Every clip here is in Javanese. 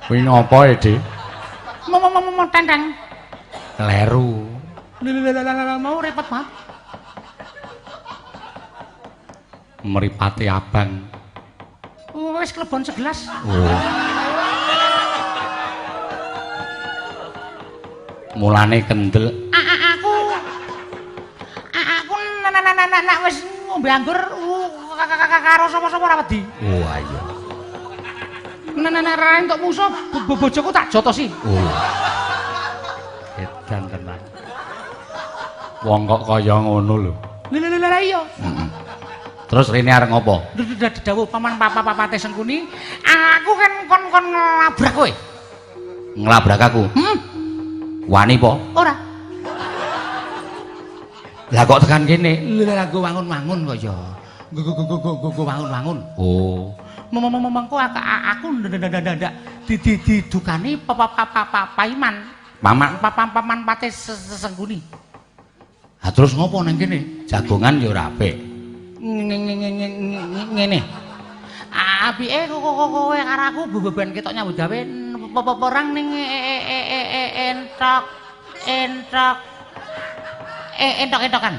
Kuwi ngopo e, Dik? Mo tenteng. Kleru. Lha mau repot banget. Mripate abang. Wis klebon segelas. Oh. Mulane kendel. Aku nak wis ngombe anggur karo sapa-sapa ora wedi. Oh iya. Nek ra entuk musuh bojoku tak jotosi. Oh. Edan tenan. Wong kok kaya ngono lho. Lha iya. Heeh. Terus rene arep ngopo? Dawuh paman papa-papate Sengkuni, aku kan kon nglabrak kowe. Nglabrak aku? Heeh. Wani po? Ora. Lah kok tekan kene? Lha nggo wangun-wangun kok ya. Nggo wangun-wangun. Oh. Mengko aku ndak didukani papa Paiman. Paman paman pate Sengkuni. Ha terus ngopo nang kene? Jagongan ya ora apik. Ngene. Apike kowe karo aku beban ketok nyambut gawe perang ning entok entok entok-entokan.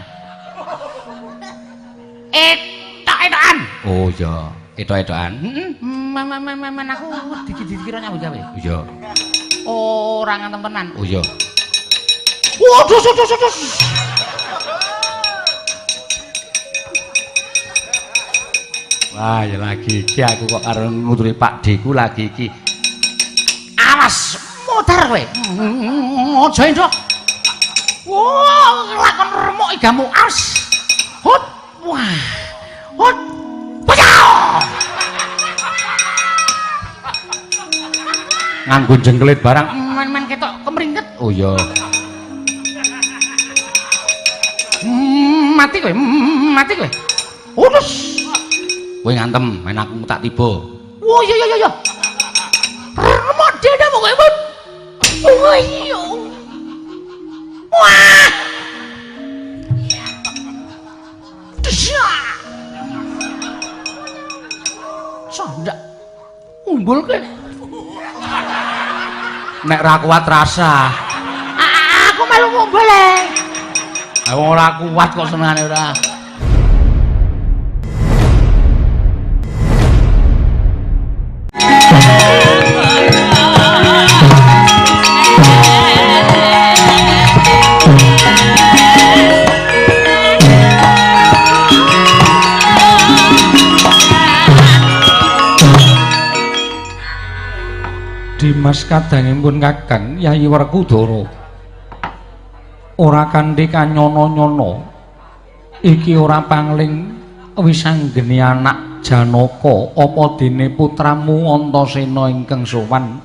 Etok-etokan. Oh iya, etok-etokan. Heeh. Men aku dikira nyambut gawe. Iya. Ora ngantem tenan. Oh iya. Waduh, waduh. Wah, ya lagi iki aku kok karo nuturi Pak D ku lagi iki. Awas, modar kowe. Aja endok. Wah, lakon remuk igamu. Awas. Hut. Wah. Hut. Pecah. Nganggo jengkelit barang. Men-men ketok kemringket. Oh iya. Mati kowe, mati kowe. Urus. Kowe ngantem, men aku tak tiba. Oh iya iya iya. Remuk dadamu kowe. Oh iya. Wah. Sondak. Umbul kowe. Nek ra kuat rasa. Aku melu ngumbul e. Wong ora kuat kok senengane ora. Dimas kadangipun Kakang Yayi Werkudara ora kanthi kanyono-nyono iki ora pangling wisanggeni anak Janaka apa dene putramu Antasena ingkang sowan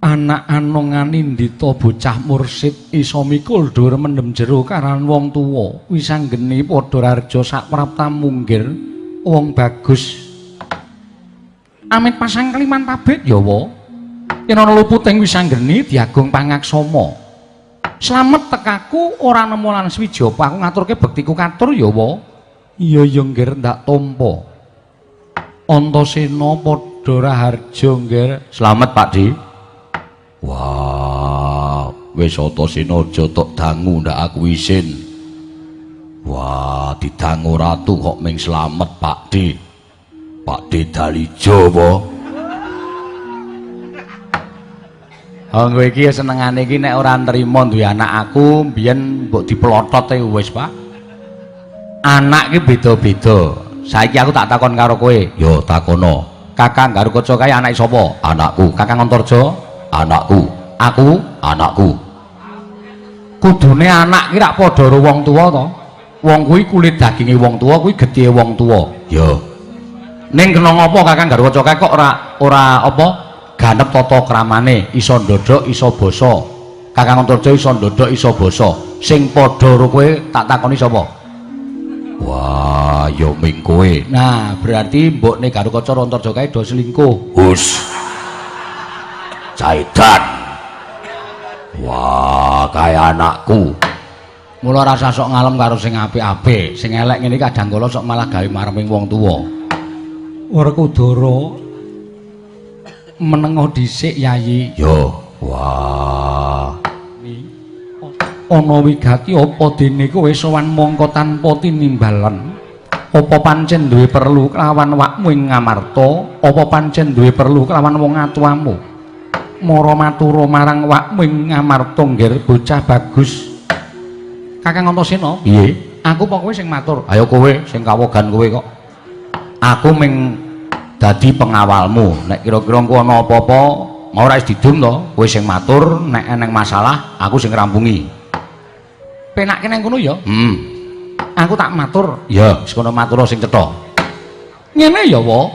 anak anung anindita bocah mursid isa mikul dhuwur mendem jero karan wong tuwa wisanggeni padha raharja saprapta munggir wong bagus amit pasang keliman pabrik yawa yen ana luputing wisanggeni diagung pangaksama. Slamet tekaku ora nemu lan swijapa aku ngaturke bektiku katur yawa. Iya ya nggir ndak tampa. Antasena padha raharja nggir. Slamet Pak Di. Wah, wis Antasena aja tok dangu ndak aku isin. Wah, didangu ratu kok ming slamet Pak Di. Pak Di Dalijo apa? Oh, kowe iki senengane iki nek ora nrimo duwe anak aku mbiyen mbok diplotot e wis, Pak. Anak iki beda-beda. Saiki aku tak takon karo kowe. Yo takono. Kakang Garukaca kae anake sapa? Anakku. Kakang Antarja? Anakku. Aku? Anakku. Kudune anak iki rak padha karo wong tuwa to. Wong kuwi kulit daginge wong tuwa, kuwi gethihe wong tuwa. Yo. Ning kena ngopo Kakang Garukaca kae kok ora apa? Ganep tata kramane, iso ndodhok iso basa. Kakang Antarja iso ndodhok iso basa. Sing padha karo kowe tak takoni sapa? Wah, ya ming kowe. Nah, berarti mbokne Garukaca Antarja kae do selingkuh. Hus. Caidan. Wah, kae anakku. Mula rasa sok ngalem karo sing apik-apik, sing elek ngene kadang kala sok malah gawe mareming wong tuwa. Werkudara Menengo dhisik, Yayi. Yo, wah. Ana wigati apa dene kowe sowan mongko tanpa tinimbalen? Apa pancen duwe perlu kelawan wakmu ing Ngamarta? Apa pancen duwe perlu kelawan wong atuwamu? Mara matura marang wakmu ing Ngamarta, nggir bocah bagus. Kakang Antasena, piye? Aku apa kowe sing matur? Ayo kowe sing kawogan kowe kok. Aku ming dadi pengawalmu. Nek kira-kira engko ana apa-apa, mau ora wis didum to, kowe sing matur, nek eneng masalah aku sing ngrampungi. Penake nang kono ya? Aku tak matur. Ya, wis kono matur sing cetha. Ngene ya, Wa.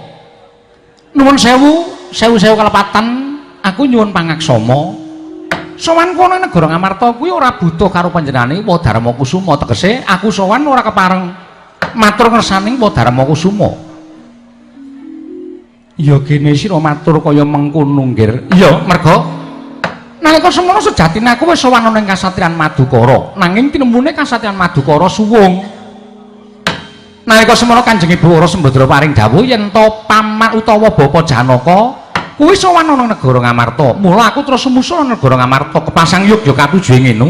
Nuwun sewu, sewu-sewu kalepatan, aku nyuwun pangaksama. Sowan kono negara Ngamarta kuwi ora butuh karo panjenengane Wa Darma Kusuma, tegese aku sowan ora kepareng matur ngersaning Wa Darma Kusuma. Ya gene sira matur kaya mengkono, nggir. Iya, merga nalika semono sejatine aku wis sowan ana ing kasatriyan Madukara, nanging tinemune kasatriyan Madukara suwung. Nalika semono Kanjeng Ibu Wara Sembadra paring dawuh yen to paman utawa Bapa Janaka kuwi sowan ana negara Ngamarta. Mula aku terus sumusul negara Ngamarta kepasang yogya katujuhe ngene.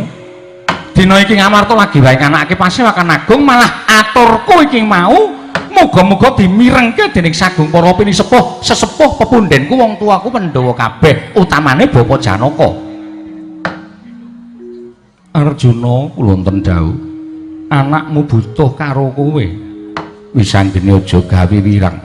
Dina iki Ngamarta lagi wae nganakake pasewakan agung, malah aturku iki mau muga-muga dimirengke dening sagung para pinisepuh, sesepuh pepundhenku wong tuaku Pandhawa kabeh, utamane Bapa Janaka. Arjuna, kula wonten dawuh, anakmu butuh karo kowe. Wis anggene aja gawe wirang.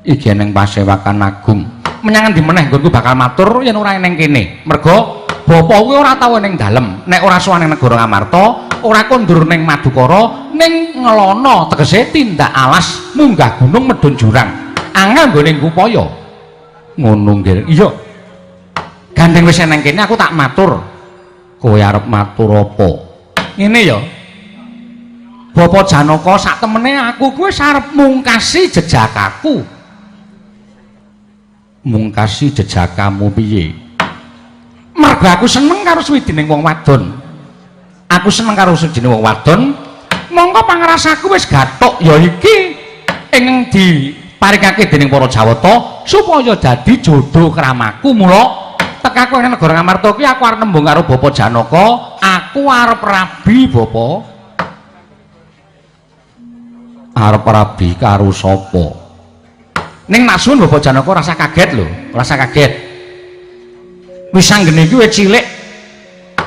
Iki eneng pasewakan agung. Menyang endi meneh nggonku bakal matur yen ora eneng kene. Merga bapa kuwi ora tau eneng dalem. Nek ora sowan ning negara Ngamarta, ora kondur ning Madukara, ning ngelono tegese tindak alas munggah gunung medhun jurang. Angel nggone ngupaya. Ngono nggih. Iya. Gandeng wis eneng kene aku tak matur. Kowe arep matur apa? Ngene ya. Bapa Janaka sak temene aku kuwi wis arep mungkasi jejakaku. Mungkasi jejakamu piye? Mergo aku seneng karo suwijining wong wadon. Aku seneng karo suwijining wong wadon, mongko pangrasaku wis gathuk ya iki ing diparingake dening para Jawata supaya dadi jodho kramaku. Mula tekaku ing negara Ngamarta kuwi aku arep nembung karo Bapa Janaka, aku arep rabi Bapa. Arep rabi karo sapa? Ning nak suwun Bapa Janaka rasa kaget lho, rasa kaget. Wis anggene iki wis cilik,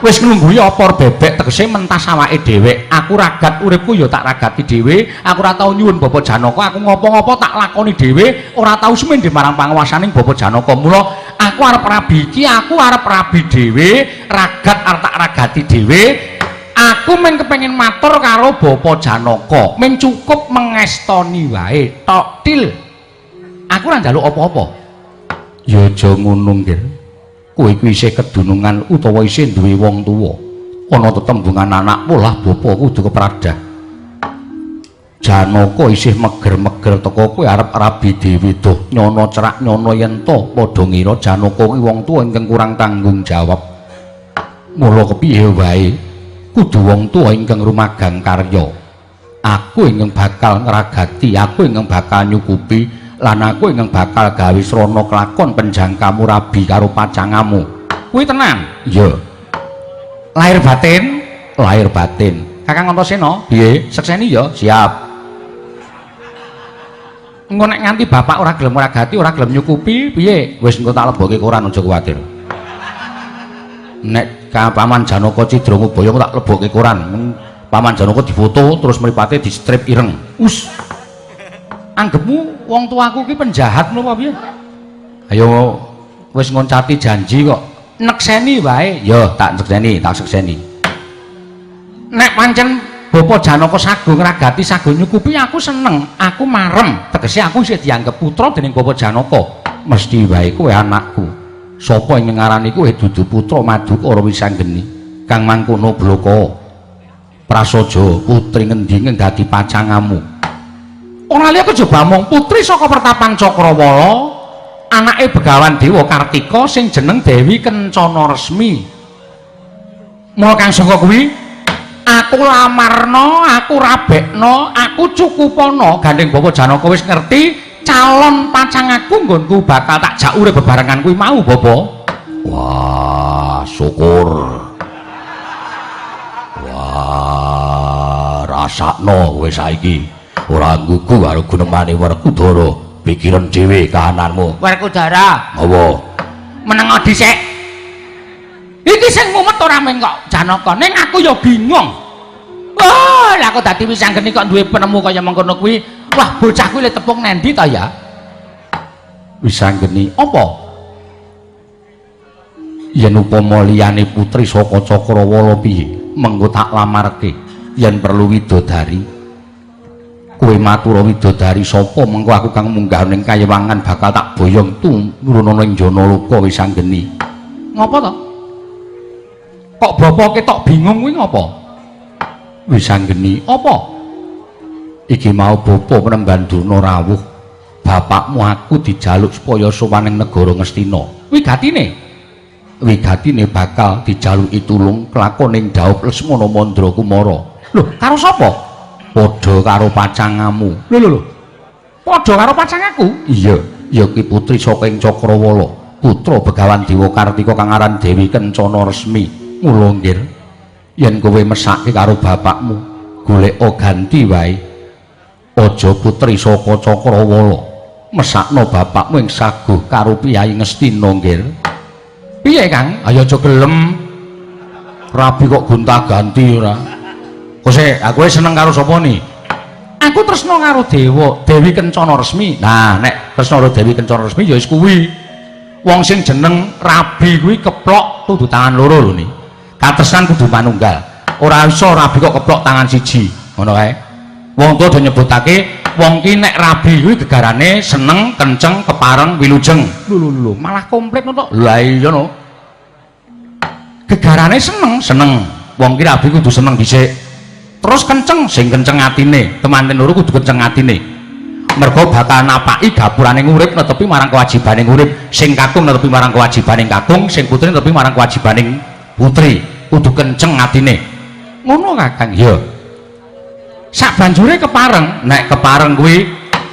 wis nglungguhi opor bebek tegese mentas awake dhewek. Aku ragat uripku ya tak ragati dhewe, aku ora tau nyuwun Bapa Janaka, aku ngopo-ngopo tak lakoni dhewe, ora tau sumendhe marang panguwasaning Bapa Janaka. Mula aku arep rabi iki, aku arep rabi dhewe, ragat arep tak ragati dhewe. Aku mung kepengin matur karo Bapa Janaka, mung cukup mengestoni wae, tok til. Aku ora njaluk apa-apa. Ya aja ngono, nggir. Kowe kuwi isih kedunungan utawa isih duwe wong tuwa. Ana tetembungan anak polah bapa kudu kepradah. Janaka isih meger-meger teko kowe arep rabi dhewe doh. Nyono cerak nyono yen to padha ngira Janaka kuwi wong tuwa ingkang kurang tanggung jawab. Mula kepiye wae kudu wong tuwa ingkang rumagang karya. Aku ingkang bakal ngragati, aku ingkang bakal nyukupi, lan aku ingkang bakal gawe srana kelakon penjangkamu rabi karo pacangamu. Kuwi tenan? Iya. Lahir batin? Lahir batin. Kakang Antasena, piye? Sekseni ya? Siap. Engko nek nganti bapak ora gelem ngragati, ora gelem nyukupi, piye? Wis engko tak lebokke koran, aja kuwatir. Nek ka Paman Janaka cidra ngubaya tak lebokke koran. Paman Janaka difoto terus mripate di strip ireng. Us. Anggepmu wong tuaku ki penjahat napa piye? Ayo wis ngoncati janji kok. Nekseni wae. Ya, tak nekseni, tak sekseni. Nek pancen Bapa Janaka sago ngragati, sago nyukupi, aku seneng, aku marem. Tegese aku isih dianggep putra dening Bapa Janaka. Mesti wae kowe anakku. Sapa ing ngarani kowe dudu putra Madukara Wisanggeni kang mangkono bloko. Prasaja putri ngendi ingkang dadi pacangamu? Ora liya kejaba mung putri saka pertapan Cakrawala, anake Begawan Dewa Kartika sing jeneng Dewi Kencana Resmi. Mula kang saka kuwi aku lamarno, aku rabekno, aku cukupana. Gandeng Bapak Janaka wis ngerti Calon pacangaku nggonku bakal tak jak urip bebarengan kuwi mau, Bapak. Wah, syukur. Wah, rasakno kowe saiki. Ora nggugu karo gunemane Werkudara. Pikiran dhewe kahananmu. Werkudara. Apa? Menengo dhisik. Iki sing mumet ora mung kok Janaka, ning aku ya bingung. Wah, lah aku dadi Wisanggeni kok duwe penemu kaya mengkono kuwi. Wah, bocah kuwi le tepung nendi ta ya? Wisanggeni, apa? Yen upama liyane putri saka Cakrawala piye? Mengko tak lamarke yen perlu widodari. Kowe matura widodari sapa? Mengko aku kang munggah ning kayewangan bakal tak boyong tumrun ning Janaloka. Wisanggeni. Ngopo to? Kok bapak ketok bingung kuwi ngopo? Wisanggeni, apa? Iki mau bapa penemban Durna rawuh. Bapakmu aku dijaluk supaya sowan ning negara Ngastina. Wigatine? Wigatine bakal dijaluki tulung kelakon ning dhaup Lesmana Mandra Kumara. Lho, karo sapa? Padha karo pacangamu. Lho lho lho. Padha karo pacangaku? Iya, ya ki putri saka ing Cakrawala, putra Begawan Dewa Kartika kang aran Dewi Kencana Resmi. Mula nggir, yen kowe mesake karo bapakmu, goleka ganti wae. Aja putri saka Cakrawala. Mesakno bapakmu ing saguh karo piyayi Ngastina nggir. Piye, Kang? Ayo aja gelem. Rabi kok gonta-ganti ora. Kose, aku seneng karo sapa ni? Aku tresna karo Dewa, Dewi Kencana Resmi. Nah, nek tresna karo Dewi Kencana Resmi ya wis kuwi. Wong sing jeneng rabi kuwi keplok tudu tangan loro lho ni. Katresnan kudu manunggal. Ora iso rabi kok keplok tangan siji. Ngono kae. Wong tuwa do nyebutake wong ki nek rabi kuwi gegarane seneng, kenceng, kepareng, wilujeng. Lho lho lho, malah komplit to. Lah iya no. Gegarane seneng, seneng. Wong ki rabi kudu seneng dhisik. Terus kenceng, sing kenceng atine. Temanten loro kudu kenceng atine. Mergo bakal napaki gapurane urip netepi marang kewajibane urip. Sing kakung netepi marang kewajibane kakung, sing putri netepi marang kewajibane putri. Kudu kenceng atine. Ngono Kakang? Iya. Sak banjure kepareng, nek kepareng kuwi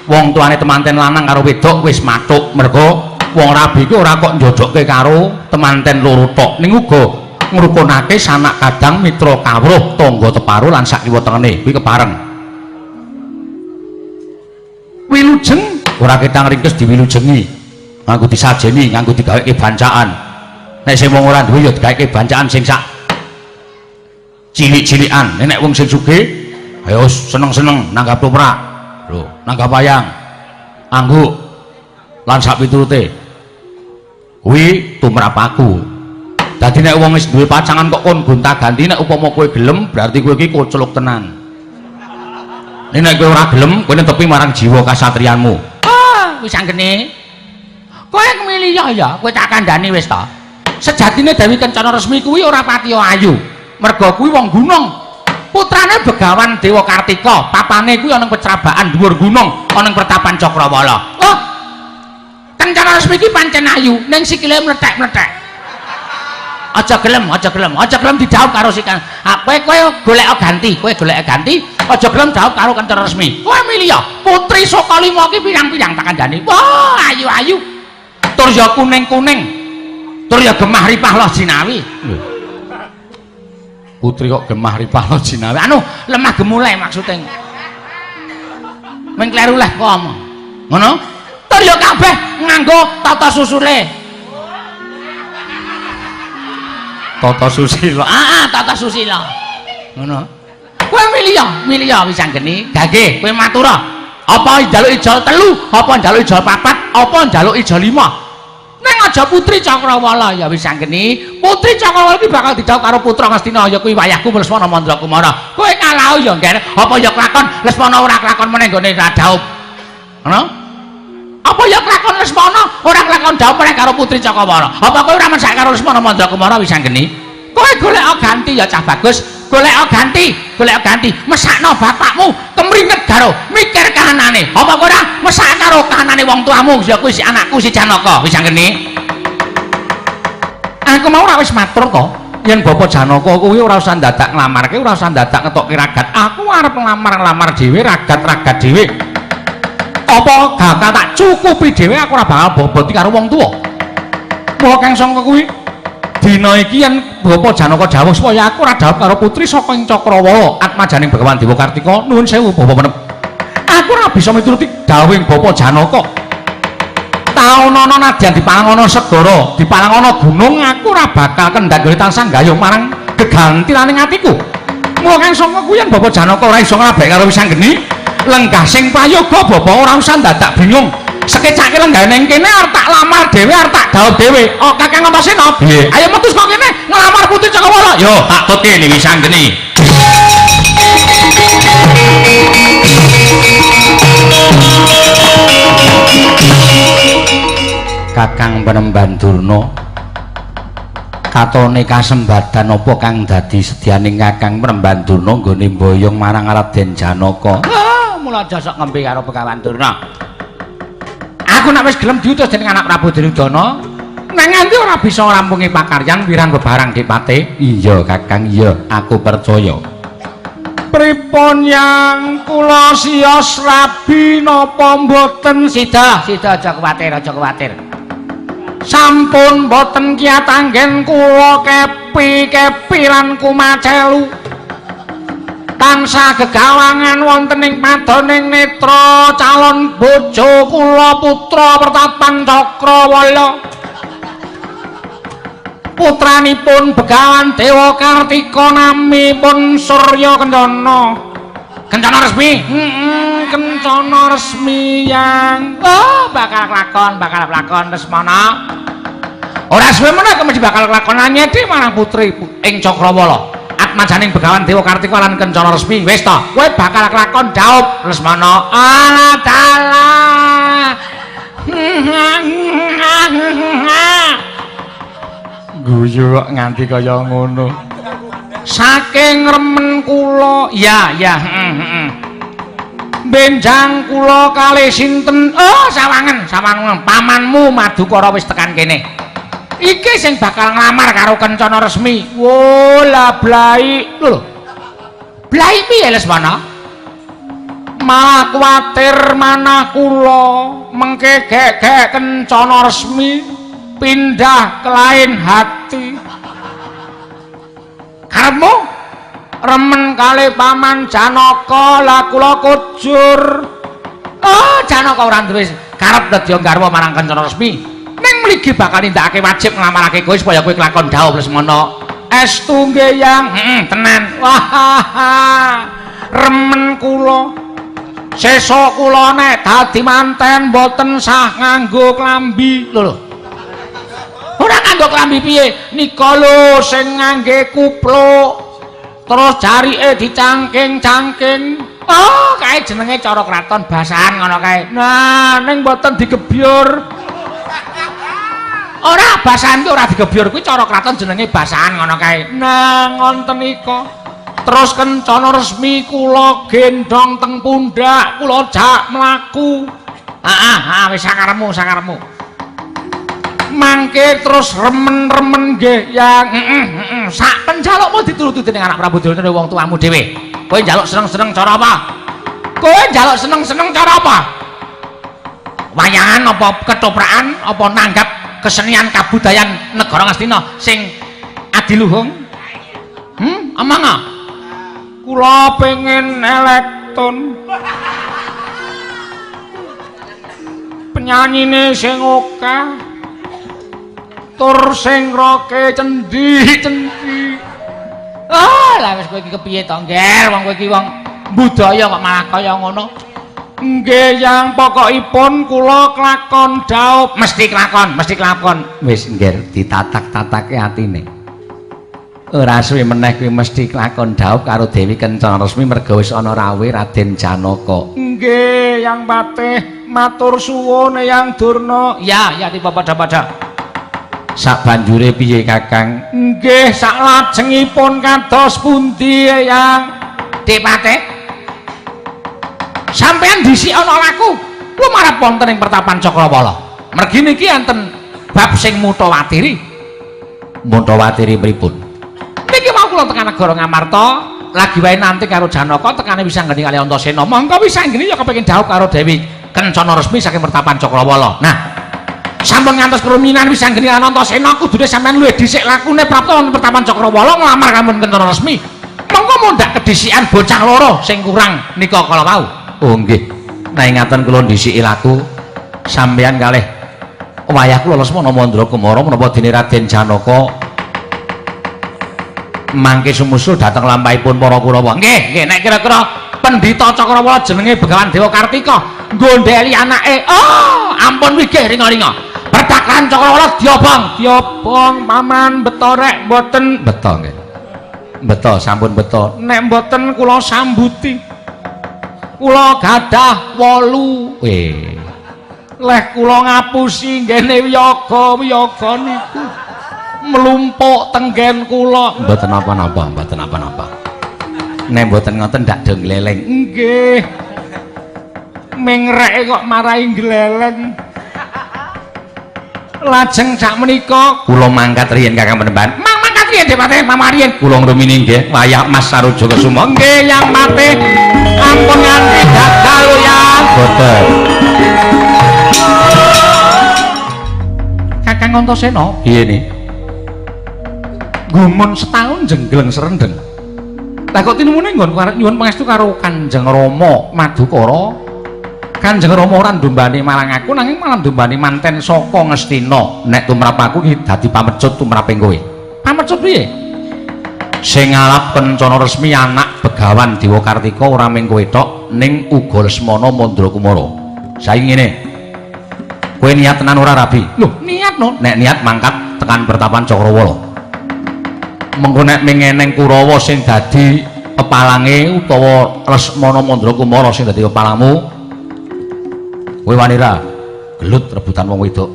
wong tuane temanten lanang karo wedok wis matuk. Mergo wong rabi kuwi ora kok njojokke karo temanten loro tok, ning uga ngrukunake sanak kadang mitra kawruh tangga teparo lan sak kiwa tengene kuwi kepareng. Wilujeng ora ketang ringkes diwilujengi, nganggo disajeni, nganggo digaweke bancaan. Nek sing wong ora duwe ya digaweke bancaan sing sak cilik-cilikan. Nek wong sing sugih ayo seneng-seneng nanggap toprak lho, nanggap wayang, angguk lan sak piturute kuwi tumrap aku. Dadi nek wong wis duwe pacangan kok kon gonta-ganti, nek upama kowe gelem berarti kowe iki koclok tenan. Nek kowe ora gelem, kowe netepi marang jiwa kasatriyanmu. Ah, wis anggene. Kowe kemiliya ya, kowe tak kandhani wis ta. Sejatine Dewi Kencana Resmi kuwi ora patiya ayu. Merga kuwi wong gunung. Putrane Begawan Dewa Kartika, papane kuwi ana ing pecrabaan dhuwur gunung, ana ing pertapan Cakrawala. Oh. Kencana Resmi iki pancen ayu, ning sikile mlethek-mlethek. Aja gelem, aja gelem, aja gelem dijawab karo si kan. Kowe golek ganti, kowe golek ganti, aja gelem jawab karo Kencana Resmi. Kowe milih ya, putri Sukalima iki pirang-pirang tak kandhani. Wah, ayu-ayu. Tur ya kuning-kuning. Tur ya gemah ripah loh jinawi. Putri kok gemah ripah loh jinawi. Anu, lemah gemulai maksudnya. Meng kleru leh kok omong. Ngono? Tur ya kabeh nganggo tata susule. Tata susila. Ah, tata susila. Ngono. Kowe milih ya, milih ya wis anggene. Gage, kowe matura. Apa njaluk ijol 3, apa njaluk ijol 4, apa njaluk ijol 5. Neng aja putri Cakrawala ya wis anggene. Putri Cakrawala iki bakal didhawuh karo putra Ngastina ya kuwi wayahku Lesmana Mandra Kumara. Kowe ngalah ya, Ngger. Apa ya kelakon Lesmana ora kelakon meneh nggone ra dhaup. Ngono? Apa ya kelakon Lesmana ora kelakon dhaup meneh karo putri Cakrawala? Apa kowe ora mesak karo Lesmana Mandra Kumara wis anggene? Kowe golek ganti ya cah bagus, golek ganti, golek ganti. Mesakno bapakmu kemringet karo mikir kahanane. Apa kowe ora mesak karo kahanane wong tuamu ya kuwi si anakku si Janaka wis anggene? Aku mau ora wis matur to. Yen Bapak Janaka kuwi ora usah ndadak nglamarke, ora usah ndadak ngetokke ragat. Aku arep nglamar-nglamar dhewe, ragat-ragat dhewe. Apa bakal tak cukupi dhewe aku ora bakal boboti karo wong tuwa. Mula kang sangka kuwi dina iki yen Bapak Janaka dawuh supaya aku ora dhawuh karo putri saka ing Cakrawala atmajaning Begawan Dewa Kartika, nuwun sewu Bapak Penem. Aku ora bisa mituruti dawuhing Bapak Janaka. Taunana nadyan dipalangono segara, dipalangono gunung, aku ora bakal kendhat nggone tansah gayuh marang gegantilaning atiku. Mula kang sangka kuwi yen Bapak Janaka ora iso ngrabek karo Wisanggeni, lenggah sing prayoga Bapak ora usah dadak bingung. Sekecake lenggah ning kene arep tak lamar dhewe, arep tak dhawuh dhewe. Oh, Kakang Antasena, piye? Ayo metu saka kene nglamar putri Cakrawala. Yo, tak tutke ning Wisanggeni. Kakang Penemban Durna, katone kasembadan apa kang dadi sedyaning Kakang Penemban Durna nggone mboyong marang Raden Janaka? Ah, mula aja sok ngembe karo Begawan Durna. Aku nek wis gelem diutus dening anak Prabu Duryudana, nang nganti ora bisa ngrampungi pakaryan wirang bebarang Dipate. Iya Kakang, iya, aku percaya. Pripun yang kula sios rabi napa mboten? Sida, sida, aja kuwatir, aja kuwatir. Sampun mboten kiyat anggen kula kepi-kepi lan kumacelu. Tansah gegawangan wonten ing padoning netra calon bojo kula putra Pertapan Cakrawala. Putranipun Begawan Dewa Kartika namipun Surya Kencana. Kencana resmi? Kencana resmi yang. Oh, bakal kelakon, bakal kelakon Lesmana. Ora suwe meneh mesti bakal kelakon anyedi marang putri ing Cakrawala. Atmajaning Begawan Dewa Kartika lan Kencana resmi. Wis to, kowe bakal kelakon dhaup Lesmana. Alah dalah. Guyu kok nganti kaya ngono. Saking remen kula, ya ya, heeh. Benjang kula kalih sinten? Oh, sawangen, sawangen. Pamanmu Madukara wis tekan kene. Iki sing bakal nglamar karo Kencana resmi. Wo, lah blai. Lho. Blai piye Lesmana? Malah kuwatir manah kula mengke gek-gek Kencana resmi pindah ke lain hati. Karepmu remen kali paman Janaka, lah kula kujur. Oh, Janaka ora duwe karep nedya garwa marang Kencana resmi. Ning mligi bakal nindakake wajib nglamarake kowe supaya kowe kelakon dhawuh Lesmana. Estu nggih yang? Heeh, tenan. Wah, remen kula. Sesuk kula nek dadi manten mboten sah nganggo klambi. Lho lho. Ora nganggo klambi piye? Nika lho sing ngangge kupluk. Terus jarike dicangking-cangking. Oh, kae jenenge cara kraton basahan ngono kae. Nah, ning mboten digebyur. Ora basahan ki ora digebyur kuwi cara kraton jenenge basahan ngono kae. Nah, ngonten ika. Terus Kencana resmi kula gendhong teng pundak, kula jak mlaku. Heeh, heeh, wis sakarepmu, sakarepmu. Mangke terus remen-remen nggih yang. Heeh, heeh. Sak penjalukmu dituruti dening anak Prabu Duryudana wong tuamu dhewe. Kowe njaluk seneng-seneng cara apa? Kowe njaluk seneng-seneng cara apa? Wayangan apa ketoprakan apa nanggap kesenian kabudayan negara Ngastina sing adiluhung? Omong ah. Kula pengen elekton. Penyanyine sing akeh. Tur sing roke cendi-cendi. Ah, lah wis kowe iki kepiye to, Ngger? Wong kowe iki wong budaya kok malah kaya ngono. Nggih, yang pokokipun kula kelakon dhaup. Mesti kelakon, mesti kelakon. Wis Ngger, ditatak-tatake atine. Ora suwe meneh kuwi mesti kelakon dhaup karo Dewi Kencana resmi merga wis ana rawuhe Raden Janaka. Nggih, yang patih matur suwun Eyang Durna. Ya, ya tiba padha-padha. Sabanjure piye Kakang? Nggih, saklajengipun kados pundi Eyang? Dipate. Sampeyan dhisik ana laku lumarap wonten ing pertapan Cakrawala. Mergi niki enten bab sing mutawatiri. Mutawatiri pripun? Niki mau kula tekan negara Ngamarta, lagi wae nanti karo Janaka tekane Wisanggeni kali Antasena. Mongko Wisanggeni ya kepengin dhaup karo Dewi Kencana resmi saking Pertapan Cakrawala. Nah, sampun ngantos keruminan Wisanggeni Anantasena kudune sampean luwih dhisik lakune prapta wonten Pertapan Cakrawala nglamar kamun Kencana resmi. Monggo mundhak kedhisikan bocah loro sing kurang nika kala wau. Oh nggih. Nek ngaten kula dhisiki laku sampeyan kalih wayah kula Lesmana Mandra Kumara menapa dene Raden Janaka mangke sumusul dhateng lampahipun para Kurawa. Nggih, nggih, nek kira-kira pendhita Cakrawala jenenge Begawan Dewa Kartika nggondheli anake. Oh, ampun wigih ringa-ringa. Pertakan Cakrawala diobong, diobong paman beto rek mboten beto nggih. Beto sampun beto. Nek mboten kula sambuti. Kula gadah 8. Weh. Leh kula ngapusi nggene wiyaga-wiyaga niku. Mlumpuk tenggen kula. Mboten napa-napa, mboten napa-napa. Nek mboten ngoten ndak do gleleng. Nggih. Mengreke kok marai gleleng. Lajeng sak menika kula mangkat riyin Kakang Penemban. Mang mangkat riyin Depate Mamariyen. Kula ngrumini nggih wayah Mas Saruja Kesuma. Nggih yang mate ampun nganti gagal yang boten. Kakang Antasena piye ni? Gumun setahun jenggleng serendeng. Lah kok tinemune nggon nyuwun pangestu karo Kanjeng Rama Madukara. Kanjeng Rama ora ndumbani marang aku nanging malah ndumbani manten saka Ngastina. Nek tumrap aku iki dadi pamecut tumraping kowe. Pamecut piye? Sing ngalap kencana resmi anak Begawan Dewa Kartika ora mung kowe tok ning uga Lesmana Mandra Kumara. Saiki ngene. Kowe niat tenan ora rabi? Lho, niat no. Nek niat mangkat tekan Pertapan Cakrawala. Mengko nek mengeneng Kurawa sing dadi pepalange utawa Lesmana Mandra Kumara sing dadi pepalangmu, kowe wani ra gelut rebutan wong wedok?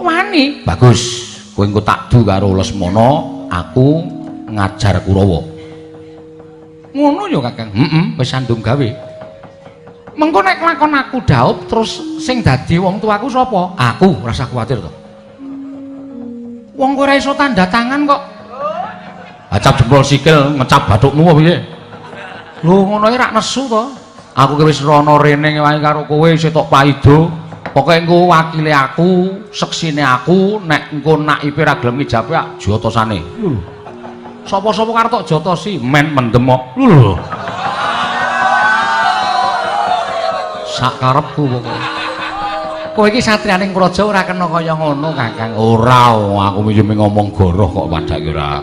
Wani. Bagus, kowe engko takdu karo Lesmana, aku ngajar Kurawa. Ngono ya Kakang? Heeh, wis sandung gawe. Mengko nek lakon aku dhaup terus sing dadi wong tuaku sapa? Aku, ora usah kuwatir to. Wong kowe ora iso tanda tangan kok. Acap jempol sikil ngecap bathukmu apa piye? Lho ngono iki rak nesu to. Aku ki wis rono rene ngewangi karo kowe isih tok paido. Pokoke engko wakile aku, seksine aku, nek engko naipe ra gelem ngijabe ak jotosane. Lho. Sapa-sapa karep tok jotosi men mendem kok. Lho. Sak karepku pokoke. Kowe iki satriyaning praja ora kena kaya ngono, Kakang. Ora, aku yo ngomong goroh kok padake ora.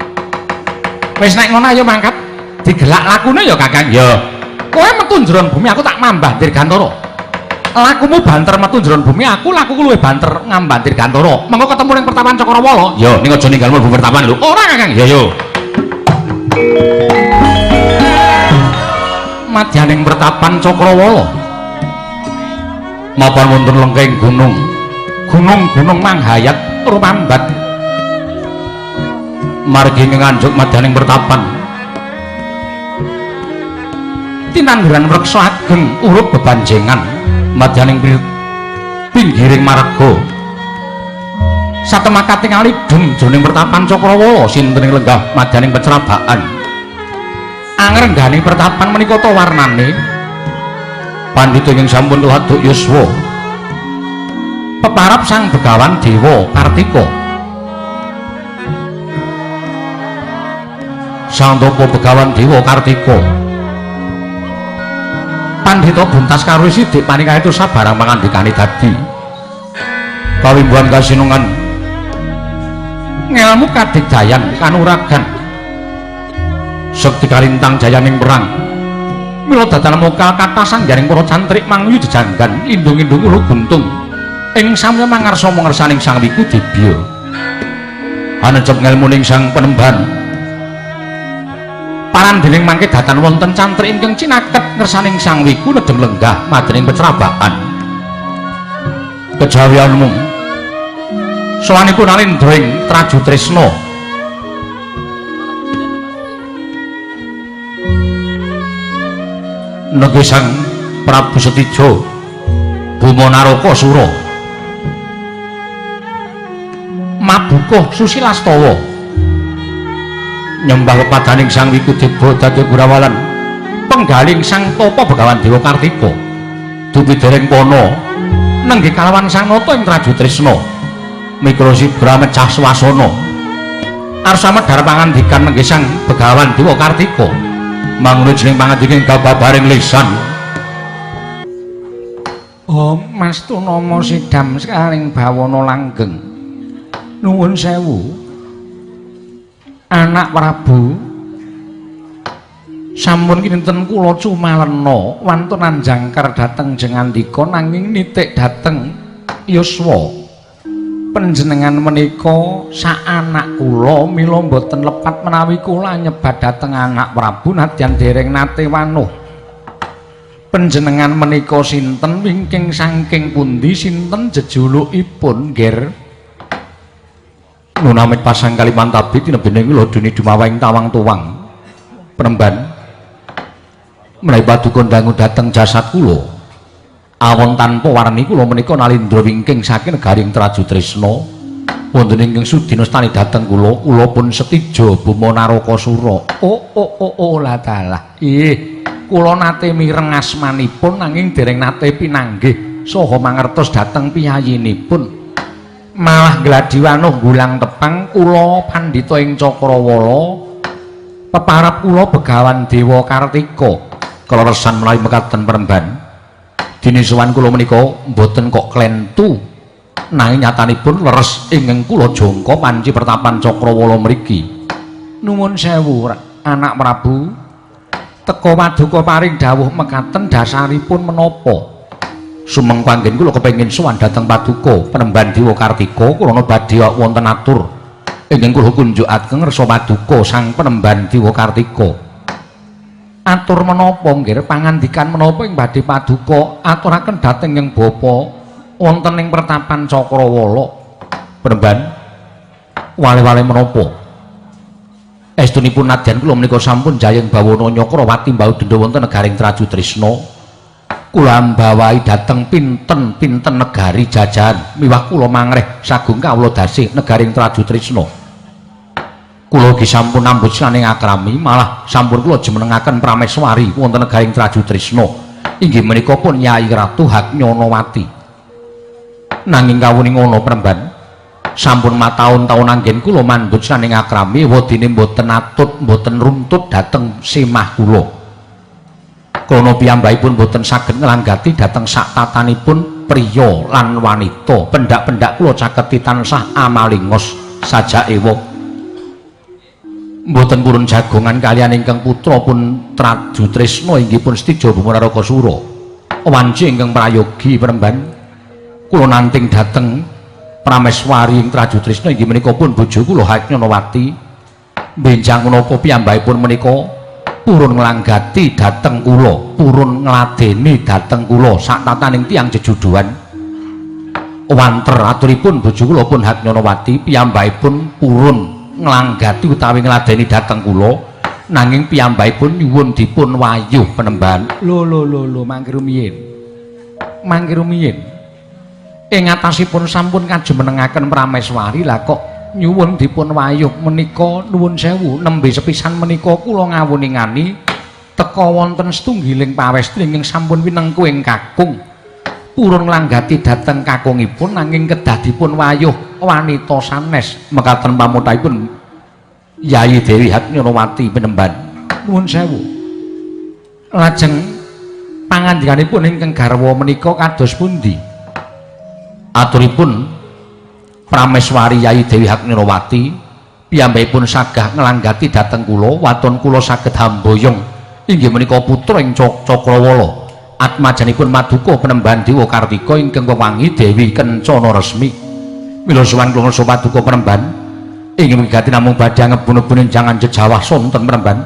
Wis nek ngono ayo mangkat. Digelak lakune ya, Kakang. Ya. Kowe metu njeron bumi, aku tak mambah Dirgantara. Lakumu banter metu njeron bumi, aku lakuku luwih banter ngambah Dirgantara. Mengko ketemu ning Pertapan Cakrawala. Ya, ning aja ninggal mlebu pertapan lho. Ora, Kakang. Ya yo. Madyaning Pertapan Cakrawala. Mapan wonten lengking gunung. Gunung-gunung manghayat rumambat. Margi nganjuk madyaning pertapan. Tinangguran wreksa ageng urup bebanjengan madyaning pinggiring marga. Satemah katingali dum jroning pertapan Cakrawala sinten ing lenggah madyaning pecrabaan. Angrenggani pertapan menika ta warnane pandhita ingkang sampun tuwaduk yuswa peparap Sang Begawan Dewa Kartika. Sang Tapa Begawan Dewa Kartika pandhita buntas karo sidik panikahe itu sabarang pangandikane dadi kawimbuhan kasinungan ngelmu kadigdayan kanuragan sekti kalintang jayaning perang. Mila datan muka kathah sanggaring para cantrik mangyu jejanggan lindung-lindung ulu guntung ing samya mangarsa mangersaning Sang Wiku Dibya. Anecep ngelmuning Sang Penemban parandening mangke datan wonten cantrik ingkang cinaket ngersaning Sang Wiku nedeng lenggah madyaning pecrabaan. Kejawianmu sowanipun alindra ing Traju Tresna negi Sang Prabu Setija Buma Naraka Sura mabukuh Susilastawa nyembah pepadaning Sang Wiku Deba dadi gurawalan penggaling Sang Tapa Begawan Dewa Kartika. Dupi dereng pono nenggih kalawan Sang Nata ing Trajutrisna mikro sibra mecah swasana arsa medhar pangandikan nenggih Sang Begawan Dewa Kartika mangun jeneng pangandika ing babaring lisan. Oh Mas Tunama sidam sekaring bawana langgeng. Nuwun sewu anak Prabu, sampun kinten kula cumalena wantun anjangkar dhateng jengandika nanging nitik dhateng yuswa. Panjenengan menika sak anak kula mila mboten lepat menawi kula nyebat dhateng anak Prabu nadyan dereng nate wanuh. Panjenengan menika sinten wingking saking pundi, sinten jejulukipun nger? Nunamit pasang Kalimantabi tinebening lodune dumaweng tawang tuwang penemban menawi paduka dangu dhateng jasad kula awon tanpa warni kula menika nalindra wingking saking negaring Trajutrisna wonten ingkang sudi nestani dhateng kula, kula pun setija buma Narakasura. Oh oh oh oh la dalah. Ih, kula nate mireng asmanipun nanging dereng nate pinanggih saha mangertos dhateng piyayinipun. Malah gladi wanuh gulang tepang kula pandhita ing Cakrawala peparap kula Begawan Dewa Kartika. Kaleresan menawi mekaten peremban dene sowan kula menika mboten kok klentu nanging nyatanipun leres ingkang kula jangka panci pertapan Cakrawala mriki. Nuwun sewu anak Prabu, teka paduka paring dawuh mekaten dasaripun menapa? Sumeng panggen kula kepengin sowan dhateng paduka Penemban Dewa Kartika krana badhe wonten atur ingkang kula kunjukaken ngersa paduka Sang Penemban Dewa Kartika. Atur menapa nggih, pangandikan menapa ing badhe paduka aturaken dhateng ing bapa wonten ing pertapan Cakrawala? Penemban wale-wale menapa? Estunipun nadyan kula menika sampun jayeng bawana Nyakrawati mbau denda wonten negaring Trajutrisna. Kula ambawahi dhateng pinten-pinten negari jajahan miwah kula mangreh sagung kawula dasih negaring Trajutrisna. Kula ugi sampun nambut sinaning akrami malah sampun kula jumenengaken prameswari wonten negaring Trajutrisna inggih menika pun Nyai Ratu Haknyanawati. Nanging kawuning ana Premban sampun mataun-taun anggen kula mandhut sinaning akrami wedine mboten atut mboten runtut dhateng semah kula. Krana piyambakipun boten saged nglanggati dhateng sak tatanipun priya lan wanita, pendak-pendak kula caketi tansah amalingos sajaewa. Mboten purun jagongan kaliyan ingkang putra pun Trajutrisna inggih pun Setija Buma Narakasura. Wanci ingkang prayogi Premban kula nanting dhateng prameswari ing Trajutrisna inggih menika pun bojo kula Haknyanawati. Benjang menapa piyambakipun menika purun nglanggati dhateng kula, purun ngladeni dhateng kula sak tataning tiyang jejuduan. Wanter aturipun bojo kula pun Haknyanawati piyambakipun purun nglanggati utawi ngladeni dhateng kula, nanging piyambakipun nyuwun dipun wayuh Penemban. Lho lho lho lho mangke rumiyin. Mangke rumiyin. Ing atasipun sampun kajumenengaken prameswari lah kok nyuwun dipun wayuh menika nuwun sewu nembe sepisan menika kula ngawuningani teka wonten setunggiling pawestri ingkang sampun winengku ing kakung purun nglanggati dhateng kakungipun nanging kedah dipun wayuh wanita sanes. Mekaten pamutahipun Yayi Dewi Haknyanawati Penemban. Nuwun sewu. Lajeng pangandikanipun ingkang garwa menika kados pundi? Aturipun Prameswari Yayi Dewi Haknyanawati piyambakipun sagah nglanggati dhateng kula, waton kula saged hamboyong inggih menika putra ing Cakrawala atmajanipun maduka Penemban Dewa Kartika ingkang wewangi Dewi Kencana Resmi. Mila sowan kula ngersa paduka Penemban inggih migati namung badhe ngebun-ebun jangan jejawah sonten Penemban.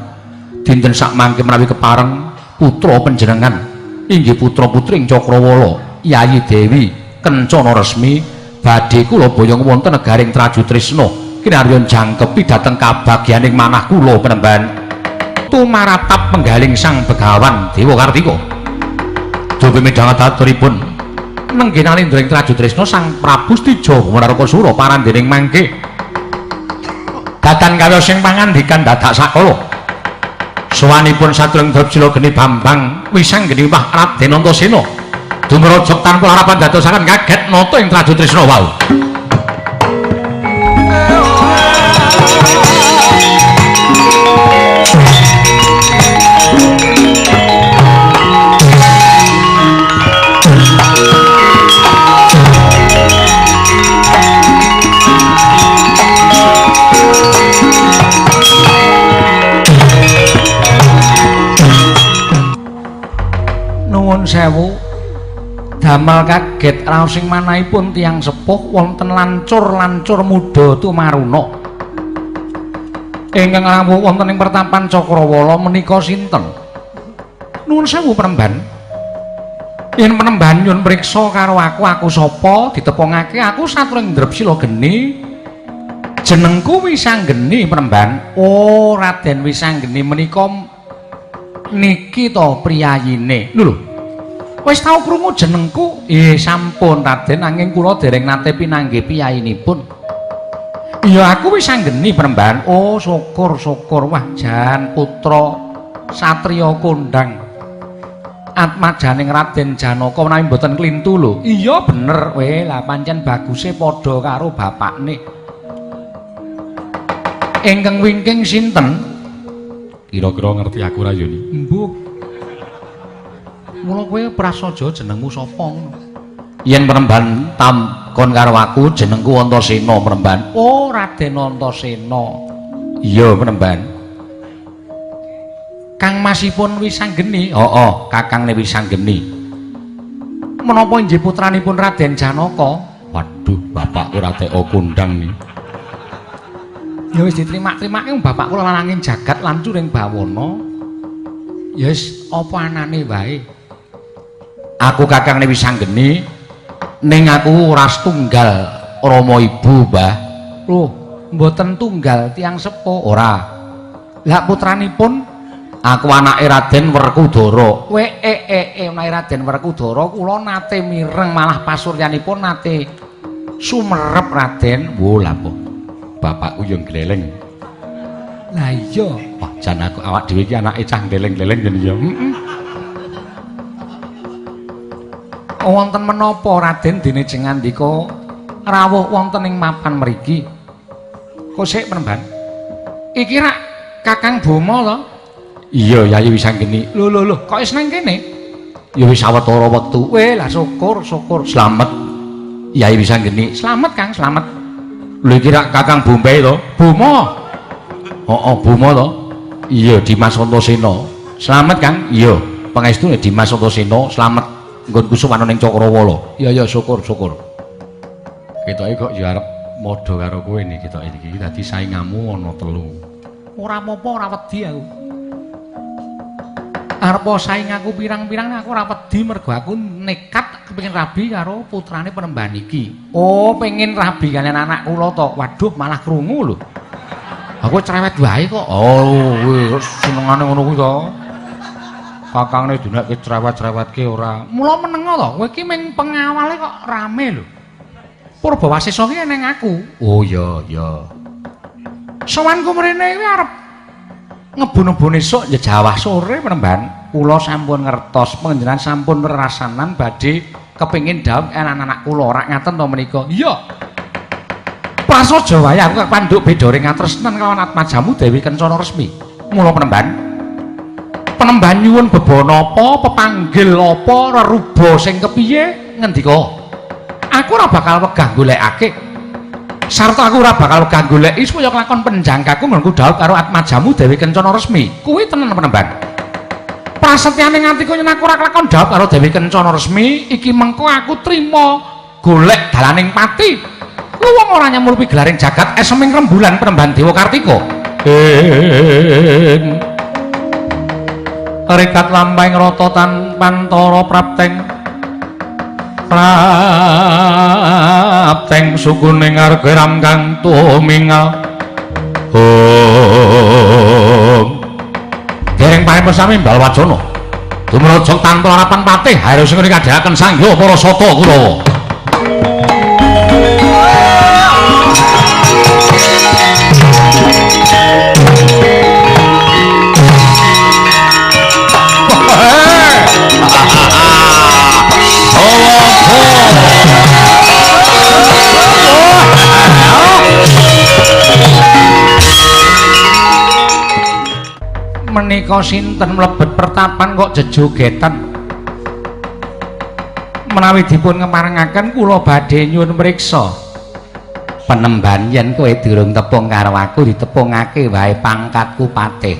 Dinten sakmangke menawi kepareng putra panjenengan inggih putra-putri ing Cakrawala Yayi Dewi Kencana Resmi badhe kula boyong wonten negaring Trajutrisna kinarya jangkepi dhateng kabagyaning manah kula Penemban. Tumaratap penggaling Sang Begawan Dewa Kartika dupi midhanget aturipun nenggih nalindra ing Trajutrisna Sang Prabu Setija Narakasura parandening mangke datan kawya sing pangandikan dadak sakala sowanipun satreng Drapsila Geni Bambang Wisanggeni Wah Raden Antasena Dumrojok tanpa harapan dadosaken kaget nata ing Trajutrisna wau. Nuwun sewu, damel kaget raos ing manahipun tiyang sepuh wonten lancur-lancur muda tumaruna. Ingkang rawuh wonten ing pertapan Cakrawala menika sinten? Nuwun sewu Penemban. Yen Penemban nyuwun priksa karo aku, aku sapa? Ditepungake aku saturing Drepsila Geni. Jenengku Wisanggeni Penemban. Oh, Raden Wisanggeni menika niki to priyayine. Lho lho. Wis tau krungu jenengku? Nggih sampun Raden, nanging kula dereng nate pinanggih piyayinipun. Iya aku Wisanggeni Penemban. Oh syukur syukur. Wah jan putra satriya kondang. Atmajaning Raden Janaka menawi mboten klintu lho. Iya bener. Weh lah pancen baguse padha karo bapakne. Ingkang wingking sinten? Kira-kira ngerti aku ra Yuni? Mbuh. Mula kowe prasaja jenengmu sapa ngono? Yen Penemban tamkon karo aku jenengku Antasena Penemban. Oh, Raden Antasena. Iya Penemban. Kang masipun Wisanggeni? Heeh, kakangne Wisanggeni. Menapa inggih putranipun Raden Janaka? Waduh, bapakku ora teko kondang nih. Ya wis diterima-terimake bapakku lananging jagat lancuring bawana. Ya wis apa anane wae. Aku kakangne Wisanggeni, ning aku ora setunggal rama ibu, Mbah. Loh, mboten tunggal tiyang sepuh ora. Lah putranipun? Aku anake Raden Werkudara. We anake Raden Werkudara kula nate mireng malah pasuryanipun nate sumerep Raden. Wo lha apa? Bapakku yo gleleng. Lah iya. Wah, jan aku awak dhewe iki anake cah gleleng-gleleng yen ya. Heeh. Wonten menapa Raden dene jeng ngandika rawuh wonten ing mapan mriki? Kok sik Penemban? Iki rak Kakang Boma to? Iya, Yayi Wisanggeni. Lho lho lho, kok wis nang kene? Ya wis sawetara wektu. Weh, lah syukur syukur. Slamet Yayi Wisanggeni. Slamet Kang, slamet. Lho iki rak Kakang Bombay to? Boma. Heeh, Boma to. Iya, Dimas Antasena. Slamet Kang. Iya, pangestune Dimas Antasena slamet nggonku sowan ning Cakrawala. Iya iya, syukur syukur. Ketoke kok ya arep madha karo kowe niki ketoke iki dadi saingamu ana telu. Ora apa-apa, ora wedi aku. Arep saing aku pirang-pirang aku ora wedi mergo aku nekat kepengin rabi karo putrane Penemban iki. Oh, pengen rabi kalian anak kula to. Waduh, malah krungu lho. Aku cerewet wae kok. Oh, kowe senengane ngono kuwi to. Kakangne dinekke cerewet-cerewetke ora. Mula menengo to, kowe iki mung pengawale kok rame lho. Purbawasesa ki eneng aku. Oh iya, iya. Sowanku mrene iki arep ngebun-ebun esuk jejawah sore Penemban. Kula sampun ngertos panjenengan sampun rerasanan badhe kepengin dhawuh anak-anak kula rak ngaten to menika. Iya. Prasaja wae aku kepandhuk bedore ngatresnan kelawan atmajamu Dewi Kencana Resmi. Mula Penemban. Penemban nyuwun bebana apa, pepanggil apa, reruba sing kepiye ngendika. Aku ora bakal wegah golekake. Sarta aku ora bakal wegah goleki supaya kelakon penjangkaku nggonku dhawuh karo atmajamu Dewi Kencana Resmi. Kuwi tenan Penemban. Prasetyane nganti yen aku ora kelakon dhawuh karo Dewi Kencana Resmi, iki mengko aku trima golek dalaning pati. Luwung ora nyamulupi gelaring jagat eseming rembulan Penemban Dewa Kartika. Rikat lampahing rata tanpantara prapteng prapteng sukuning arga kang tumingal. Om dereng paripun sami Balwajana tumrajak tanpa harapan patih harus sing kadhaken sangya para sata Kurawa. Menika sinten mlebet pertapan kok jejogetan? Menawi dipun ngemarengaken kula badhe nyuwun mriksa. Penemban yen kowe durung tepung karo aku ditepungake wae pangkatku patih.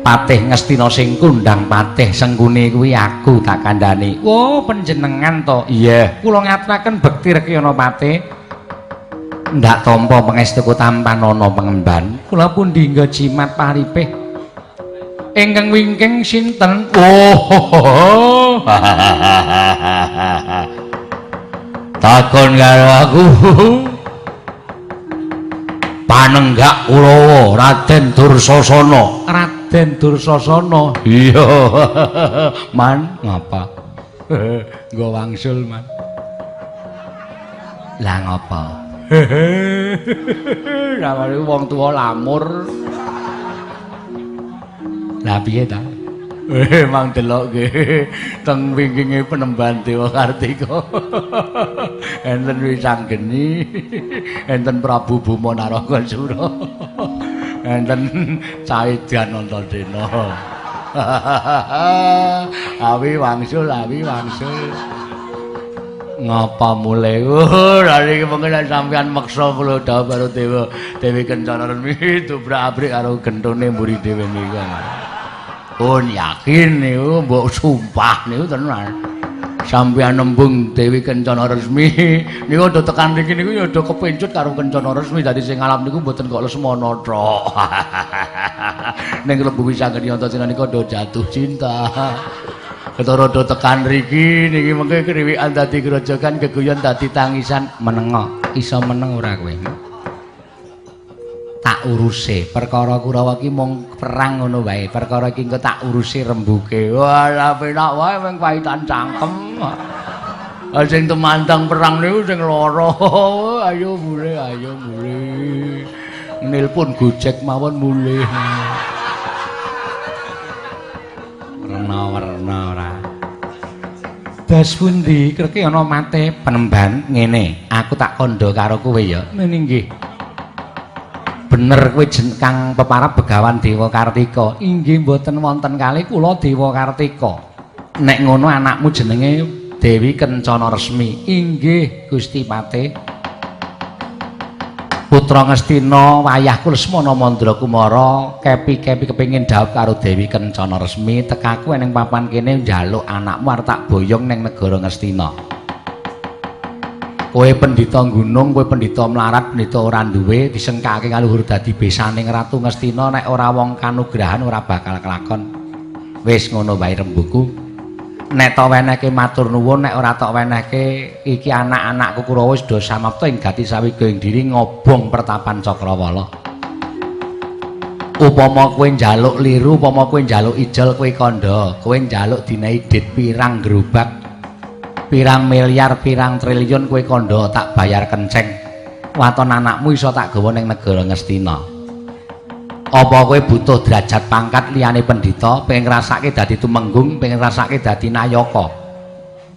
Patih Ngastina sing kondhang patih Sengkuni kuwi aku tak kandhani. Oh, panjenengan to? Iya. Kula ngaturaken bekti Rekyana Patih. Ndak tampa pangestuku tampanana pengemban. Kula pundi nggo jimat paripih. Ingkang wingking sinten? Oh. Takon karo aku. Panenggak Kurawa Raden Dursasana. Raden Dursasana. Iya. Man, ngapa? Nggo wangsul, Man. Lah ngapa? Lah wong tuwa lamur. Lah piye ta? Mang delok nggih teng wingkinge Penemban Dewa Kartika. Enten Wisanggeni, enten Prabu Buma Narakasura. Enten Caedan Antasena. Awi wangsul, awi wangsul. Ngapa mulih? Lha iki mengko sampean meksa kula dhawuh karo Dewa Dewi Kencana Resmi dobrak-abrik karo gentone mburi dhewe niku. Pun yakin niku mbok sumpah niku tenan. Sampeyan nembung Dewi Kencana Resmi niku do tekan mriki niku ya do kepencut karo Kencana Resmi dadi sing alam niku mboten kok Lesmana tok. Ning klebu Wisanggeni Antasena niku do jatuh cinta. Ketara do tekan mriki niki mengke kriwikan dadi grojogan geguyon dadi tangisan menengo. Iso meneng ora kowe? Tak uruse perkara Kurawa iki mung perang ngono wae. Perkara iki engko tak uruse rembuke. Walah penak wae mung pahitan cangkem. Sing temandang perang niku sing lara. Ayo mulih, ayo mulih. Nilpun Gojek mawon mulih. Werna-werna ora. Das pundi kreke ana mate Penemban ngene, aku tak kandha karo kowe ya. Ngene nggih. Bener kowe Kang peparab Begawan Dewa Kartika. Inggih mboten wonten kalih kula Dewa Kartika. Nek ngono anakmu jenenge Dewi Kencana Resmi. Inggih Gusti Patih. Putra Ngastina wayahku Lesmana Mandra Kumara kepi-kepi kepengin dhawuh karo Dewi Kencana Resmi tekaku ning papan kene njaluk anakmu arep tak boyong ning negara Ngastina. Kowe pendhita gunung, kowe pendhita mlarat, pendhita ora duwe disengkake kaluhur dadi besaning Ratu Ngastina nek ora wong kanugrahan ora bakal kelakon. Wis ngono wae rembuku. Nek tok wenehke matur nuwun, nek ora tok wenehke iki anak-anakku Kurawa wis do samapta ing gati sawiga ing diri ngobong pertapan Cakrawala. Upama kowe njaluk liru, upama kowe njaluk ijol kowe kandha, kowe njaluk dinehi dit pirang gerobak, pirang miliar, pirang triliun kowe kandha tak bayar kenceng. Waton anakmu iso tak gawa ning negara Ngastina. Apa kowe butuh derajat pangkat liyane pendhita, pengen ngrasake dadi tumenggung, pengen ngrasake dadi nayaka?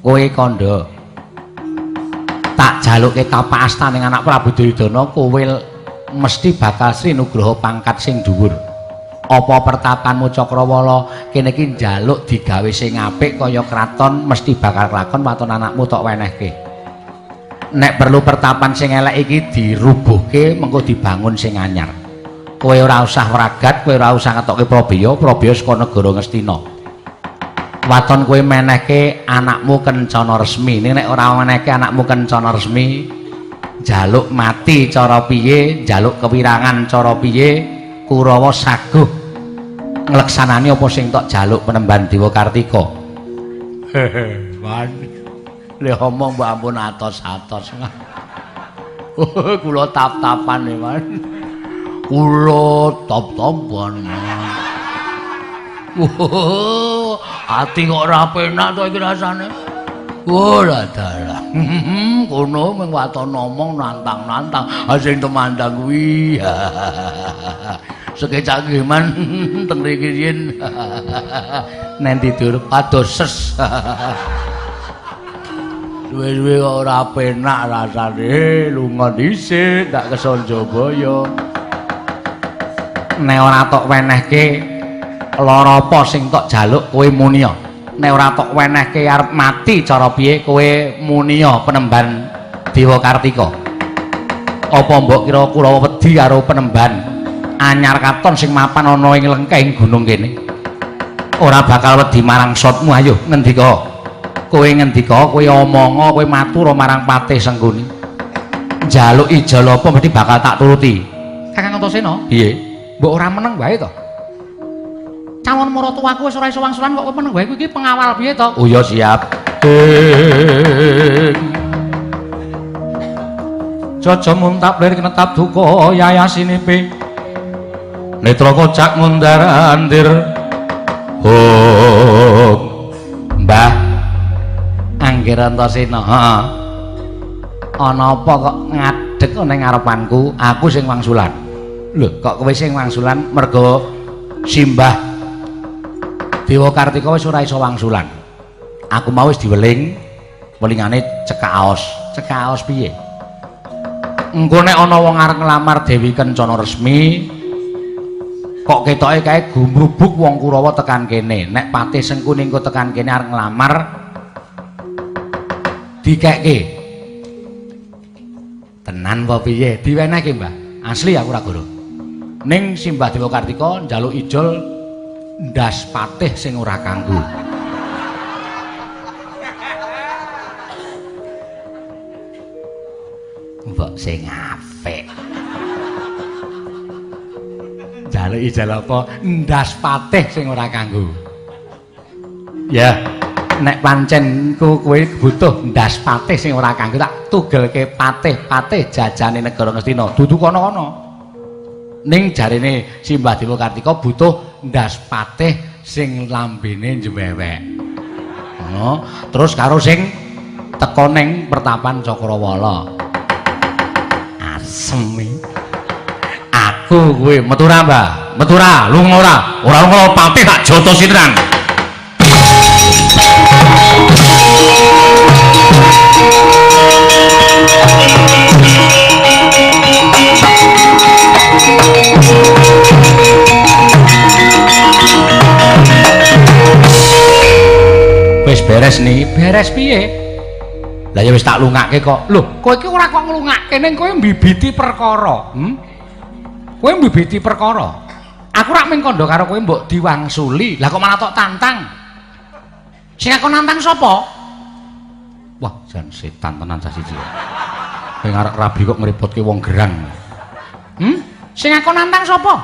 Kowe kandha. Tak jaluke tapak asta ning anak Prabu Duryudana, kowe mesti bakal Sri Nugroho pangkat sing dhuwur. Apa pertapanmu Cakrawala kene iki njaluk digawe sing apik kaya kraton mesti bakal kelakon waton anakmu tok wenehke. Nek perlu pertapan sing elek iki dirubuhke mengko dibangun sing anyar. Kowe ora usah wragat, kowe ora usah ngetokke prabeya, prabeya saka negara Ngastina. Waton kowe menehke anakmu Kencana Resmi. Nek ora menehke anakmu Kencana Resmi, njaluk mati cara piye, njaluk kewirangan cara piye, Kurawa saguh ngleksanani apa sing tok jaluk Penemban Dewa Kartika. Hehe, man. Le omong mbok ampun atos-atos. Kula tap-tapan e, Man. Kula tap-tapan. Ati kok ora penak to iki rasane. Oh lah dalah. Kono mung waton ngomong nantang-nantang, sing temandang kuwi. Sekecak man teng mriki yen. Nen tidur pados ses. Suwe-suwe kok ora penak rasane, lunga dhisik tak ke Sanjabaya. Nek ora tok wenehke Lara apa sing tok jaluk kowe munia? Nek ora tok wenehke arep mati cara piye kowe munia penemban Dewa Kartika? Apa mbok kira Kurawa wedi karo penemban anyar katon sing mapan ana ing lengkeng gunung kene? Ora bakal wedi marang sotmu. Ayo ngendika. Kowe ngendika, kowe omonga, kowe matur marang Patih Sengkuni. Njaluk ijol apa mesti bakal tak turuti. Kakang Antasena, piye? Mbok ora meneng wae to? Calon maratuwaku wis ora iso wangsulan kok kowe meneng wae, kuwi iki pengawal piye to? Oh ya siap. Jaja muntap lir kinetap duka yayasinipe. Netra kocak mundar andir. Oh. Mbah Angger Antasena, heeh. Ana apa kok ngadeg ning ngarepanku? Aku sing wangsulan. Lho, kok kowe sing wangsulan mergo simbah Dewa Kartika wis ora iso wangsulan. Aku mau wis diweling, welingane cekaos. Cekaos piye? Engko nek ana wong arep nglamar Dewi Kencana Resmi, kok ketoke kae gumrubuk wong Kurawa tekan kene. Nek Patih Sengkuni engko tekan kene arep nglamar, dikekke. Tenan apa piye? Diwenehke, Mbah. Asli aku ora goro. Ning simbah Dewa Kartika njaluk ijol ndas patih sing ora kanggo. Mbok sing apik. Njaluk ijol apa? Ndas patih sing ora kanggo. Ya, nek pancen kowe butuh ndas patih sing ora kanggo, tak tugelke patih-patih jajane negara Ngastina. Dudu kono-kono. Ning jarene simbah Dewa Kartika butuh ndas patih sing lambene njewewek. Ngono, terus karo sing teka ning pertapan Cakrawala. Asem iki. Aku kowe metu ra, Mbah? Metu ra, lunga ora? Ora lunga patih tak jotosi tenan. Wis beres nih, beres piye? Lah ya wis tak lungake kok. Lho, kowe iki ora kok nglungake ning kowe mbibiti perkara. Kowe mbibiti perkara. Aku rak mung kandha karo kowe mbok diwangsuli. Lah kok malah tok tantang. Sing aku nantang sapa? Wah, jan setan tenan cah siji. Kowe ngarep rabi kok ngrepotke wong gerang. Sing aku nantang sapa?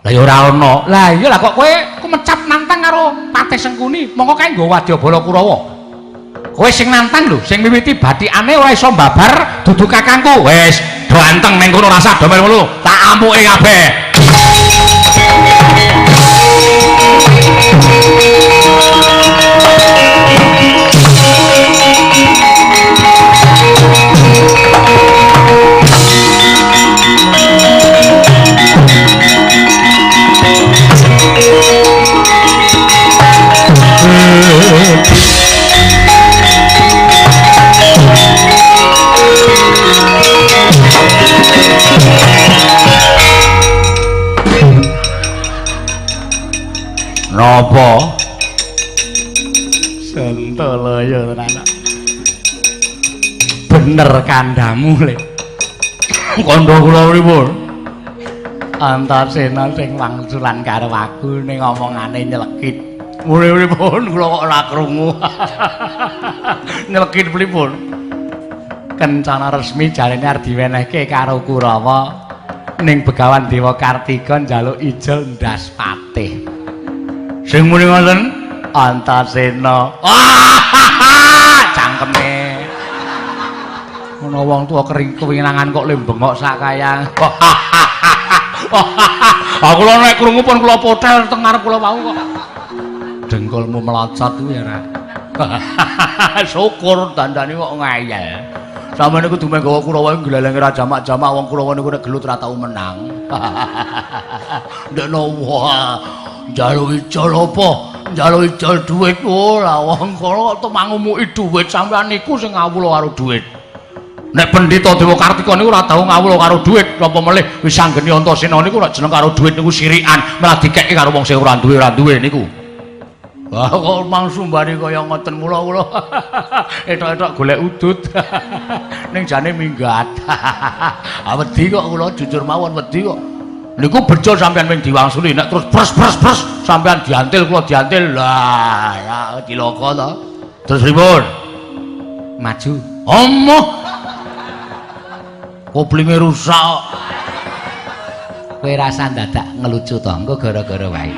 Lah ya ora ana. Lah iya lah kok kowe kumecap nantang karo Patih Sengkuni, mongko kae nggo wadyabala Kurawa. Kowe sing nantang lho, sing miwiti bathikane ora iso mbabar dudu kakangku. Wis, do anteng ning kono rasa do melu ngono. Tak ampuke kabeh. Napa? Sentalaya tenan. Bener kandhamu le. Kandha kula pripun? Antasena sing wangsulan karo aku ning omongane nyelekit. Pripun kula kok ora krungu. Nyelekit pripun? Kencana Resmi jarene arep diwenehke karo Kurawa ning Begawan Dewa Kartika njaluk ijol ndas patih. Sing muni ngoten Antasena. Cangkeme. Ngono wong tuwa kering kewinangan kok le bengok sak kayang. Aku lho nek krungu pun kula potel teng ngarep kula wau kok. Dengkulmu melocot kuwi ora. Syukur dandane kok ngeyel. Sampeyan niku dumeh gawa Kurawa glelenge ra jamak-jamak wong Kurawa niku nek gelut ra tau menang. Ndekno wah, njaluk ijol apa? Njaluk ijol dhuwit ora wong kono kok temangumuki dhuwit sampeyan niku sing ngawula karo dhuwit. Nek Pendhita Dewa Kartika niku ora tau ngawula karo dhuwit, napa melih Wisanggeni Antasena niku nek jeneng karo dhuwit niku sirikan, malah dikeki karo wong sing ora duwe niku. Wah, kok mangsumbane kaya ngoten mula kula. Etok-etok golek udut. Ning jane minggat. Ah wedi kok kula jujur mawon wedi kok. Niku bejo sampean ping diwangsuli nek terus pres-pres-pres sampean diantil kula diantil. Lah, ya cilaka to. Terus pripun? Maju. Omoh. Koplinge rusak. Kowe rasa dadak ngelucu to, engko gara-gara wae.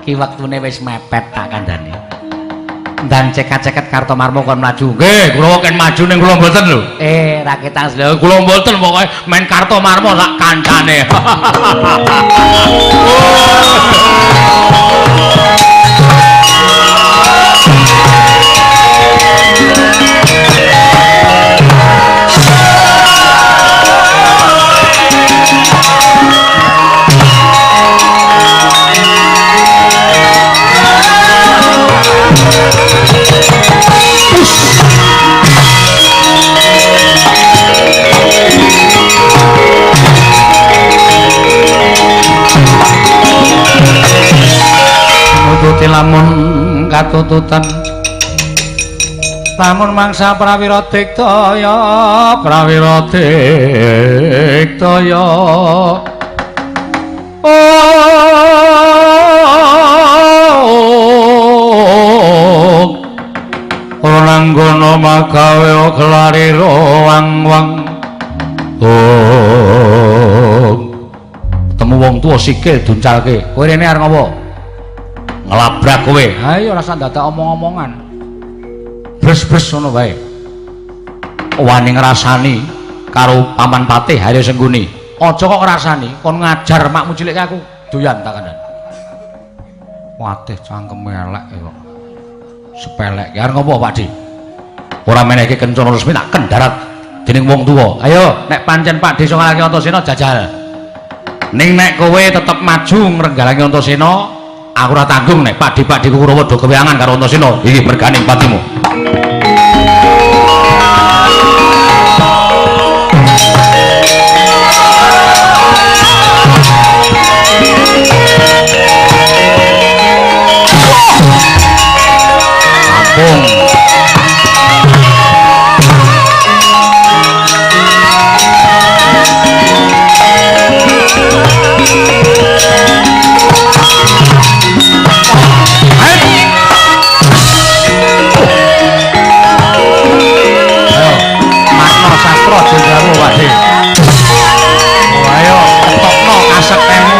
Ki wektune wis mepet tak kandhani. Ndang cekat-ceket Kartomarmo kon maju. Nggih, kula ken maju ning kula mboten lho. Raketang lho kula mboten pokoke main Kartomarmo sak kancane. Nututi lamun katututan lamun mangsa prawira diktaya prawira diktaya ora nanggono magawe kelarira wang-wang temu wong tuwa sikil duncalke kowe rene arep ngopo nglabrak kowe. Ayo rasa dadak omong-omongan. Bres-bres ngono wae. Wani ngrasani karo paman Patih Haryo Sengguni. Aja kok ngrasani, kon ngajar makmu cilik aku doyan tak kandhani. Watih cangkeme elek kok. Sepelek. Ya arep ngopo, Pak Di? Ora menehke kencana resmi tak kendarat dening wong tuwa. Ayo, nek pancen Pak Di iso ngalahke Antasena jajal. Ning nek kowe tetep maju ngrenggalangi Antasena, aku ora tanggung nek Pakde-pakde Kurawa do keweangan karo Antasena. Iki berganing patimu. Ampun. Ayo, ketokno kasektemu.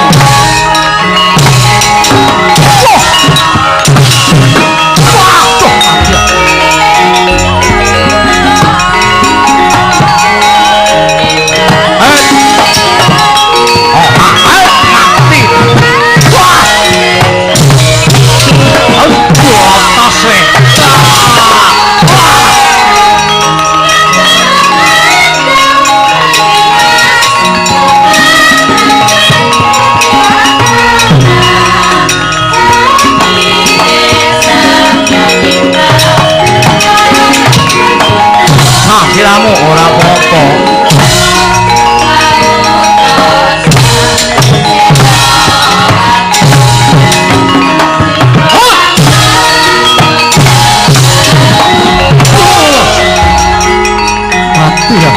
Siramu ora apa-apa. Mati ya.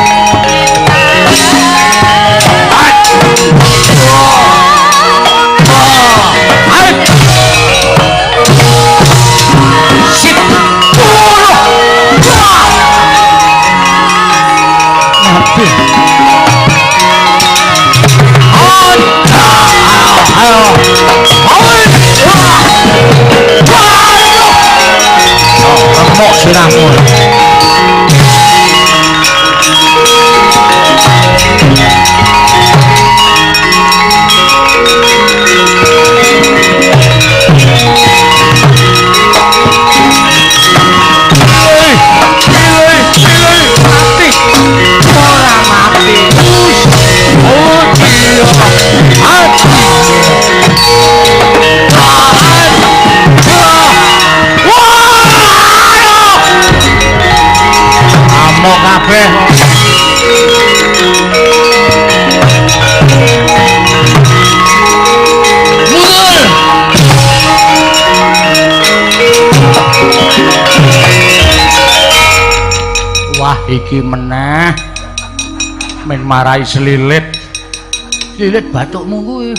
Remuk sirahmu. Ora mati. Oh iya. Mati. Iki meneh men marai selilit. Selilit bathukmu kuwi.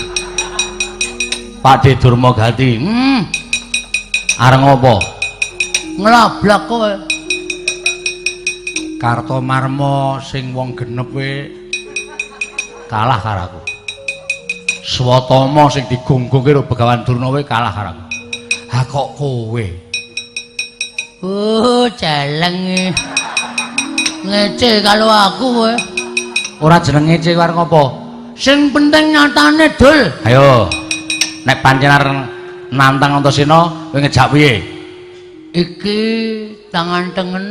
Pakde Durmagati. Arep ngopo? Nglablak kowe. Kartomarma sing wong genep kowe kalah karo aku. Swatama sing digunggung karo Begawan Durna kowe kalah karo aku. Ha kok kowe? Oh, celeng. Ngece kalau aku kowe. Ora jeneng ngece kowe arep ngopo? Sing penting nyatane, Dul. Ayo. Nek pancen arep nantang Antasena, kowe ngejak piye? Iki tangan tengen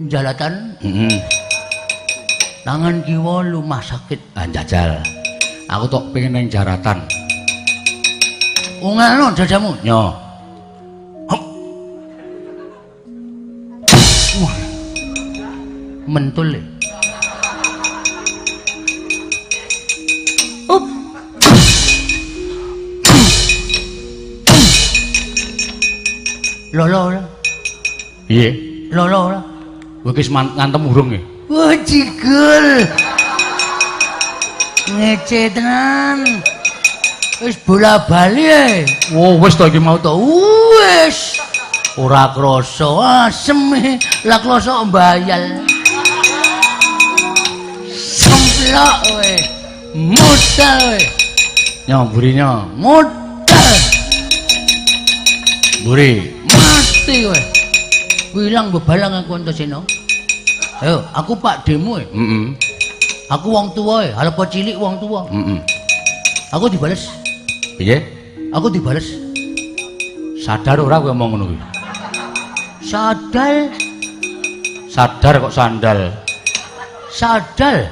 jalatan. Heeh. Tangan kiwa lumah sakit. Ah, jajal. Aku tok pengen ning jaratan. Ungalno dadamu. Nyo. Hop. Wah. Mentul. Up. Lolo ora. Piye? Lolo ora. Kowe iki ngantem urung nggih? Wah, jigul. Ngece tenan. Wis bola-bali e. Oh, wis to iki mau to. Wis. Ora krasa asem e. Lah krasa mbayal. Semplok kowe. Modal kowe. Nyo mburi nyo. Modal. Mburi. Mati kowe. Wilang bebalang aku Antasena. Ayo, aku Pak Demu e. Heeh. Aku wong tuwa e, arep cilik wong tuwa. Heeh. Aku dibales. Piye? Aku dibales. Sadar ora kowe omong ngono kuwi? Sadar. Sadar kok sandal. Sadar.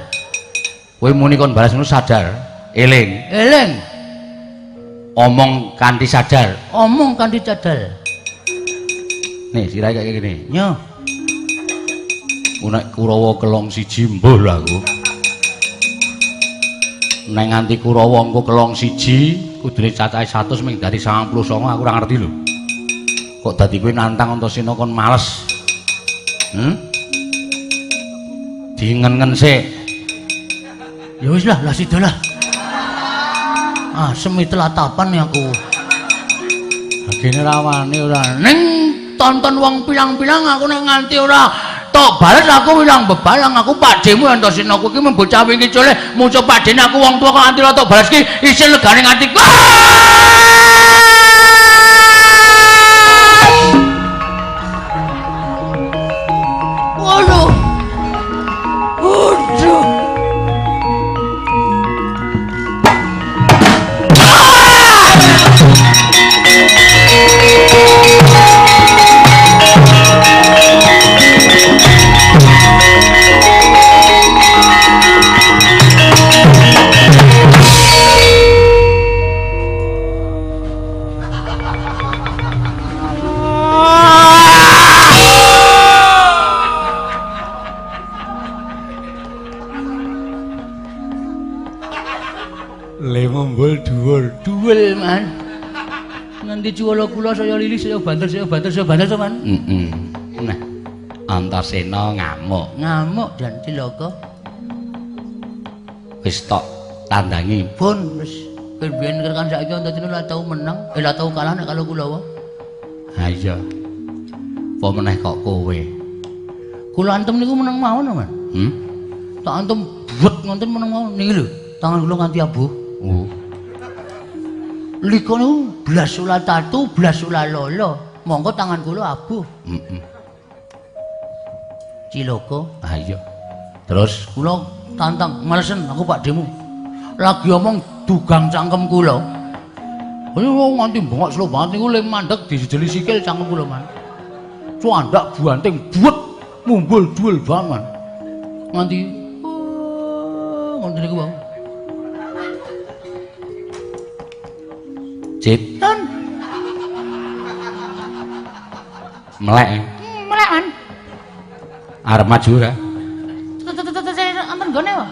Kowe muni kon balas ngono sadar. Eling. Eling. Omong kanthi sadar. Omong kanthi sadar. Nih, sirahe kaya ngene. Nyo. Nek Kurawa kelong siji mbuh lho aku. Nek nganti Kurawa engko kelong siji, kudune cacahe 100 ming dadi 99 aku ora ngerti lho. Kok dadi kowe nantang Antasena kon males. Dingen-ngen sik. Ya wis lah, lah sida lah. Ah, semi telatapan ya aku. Agene rawane ora ning tonton wong pilang-pilang aku nek nganti ora tok bales aku wilang bebalang aku Pakdemu Antasena kuwi ki bocah wingi cole muco Pakdene aku wong tuwa kok nganti ora tok bales ki isin legane nganti. Waduh. Waduh. Le mumbul dhuwur. Dhuwur, Man. Nganti cuwala kula saya lili saya banter saya banter saya banter to, Man. Heeh. Nah, Antasena ngamuk. Ngamuk jan cilaka. Wis tok tandangi. Pun wis biyen kan saiki Antasena ora tau menang, ora tau kalah nek kalau kula wae. Ha iya. Apa meneh kok kowe? Kula antem niku meneng mawon, Man. Tak antem buet ngonten meneng mawon niki lho. Tangan kula nganti abuh. Oh. Liko niku blas ula tatu, blas ula lolo. Monggo tangan kula abuh. Heeh. Cilaka. Ha iya. Terus kula tantang, malesen aku Pak Demu. Lagi omong dugang cangkem kula. Kaya wong nganti bengok selo banget niku le mandeg dijejeli sikil cangkem kula, Man. Cuandak buanting buet mumbul dhuwur banget, Man. Nganti ngoten niku wae. Cit. Ton. Melek. Melek, Man. Arep maju ora? Anten nggone wae.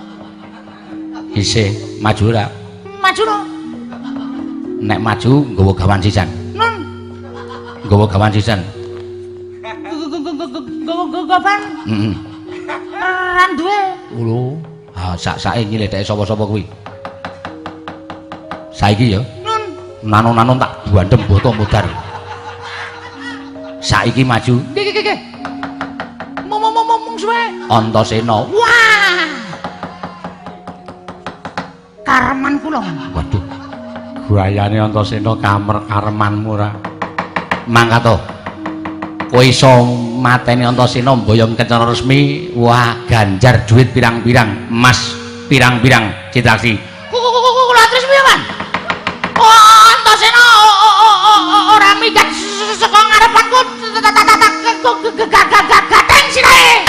Isih maju ora? Maju no. Nek maju nggawa gawan sisan. Nun. Nggawa gawan sisan. Nggawa gawan. Heeh. Ra duwe. Lho, ha sak-sake nyilih dheke sapa-sapa kuwi. Saiki ya. Nun. Nanon-nanon tak buandem boto modar. Saiki maju. Nggih nggih nggih. Mong suwe. Antasena. Wah. Karman kula. Waduh. Guayane Antasena kamer karmanmu ora. Mangkat to. Kowe iso mateni Antasena mboyong Kencana Resmi, wah ganjar duit pirang-pirang, emas pirang-pirang Citraksi. Kula tresmi, Pak. Oh, Antasena ora minggat saka ngarepanku gateng sirahe.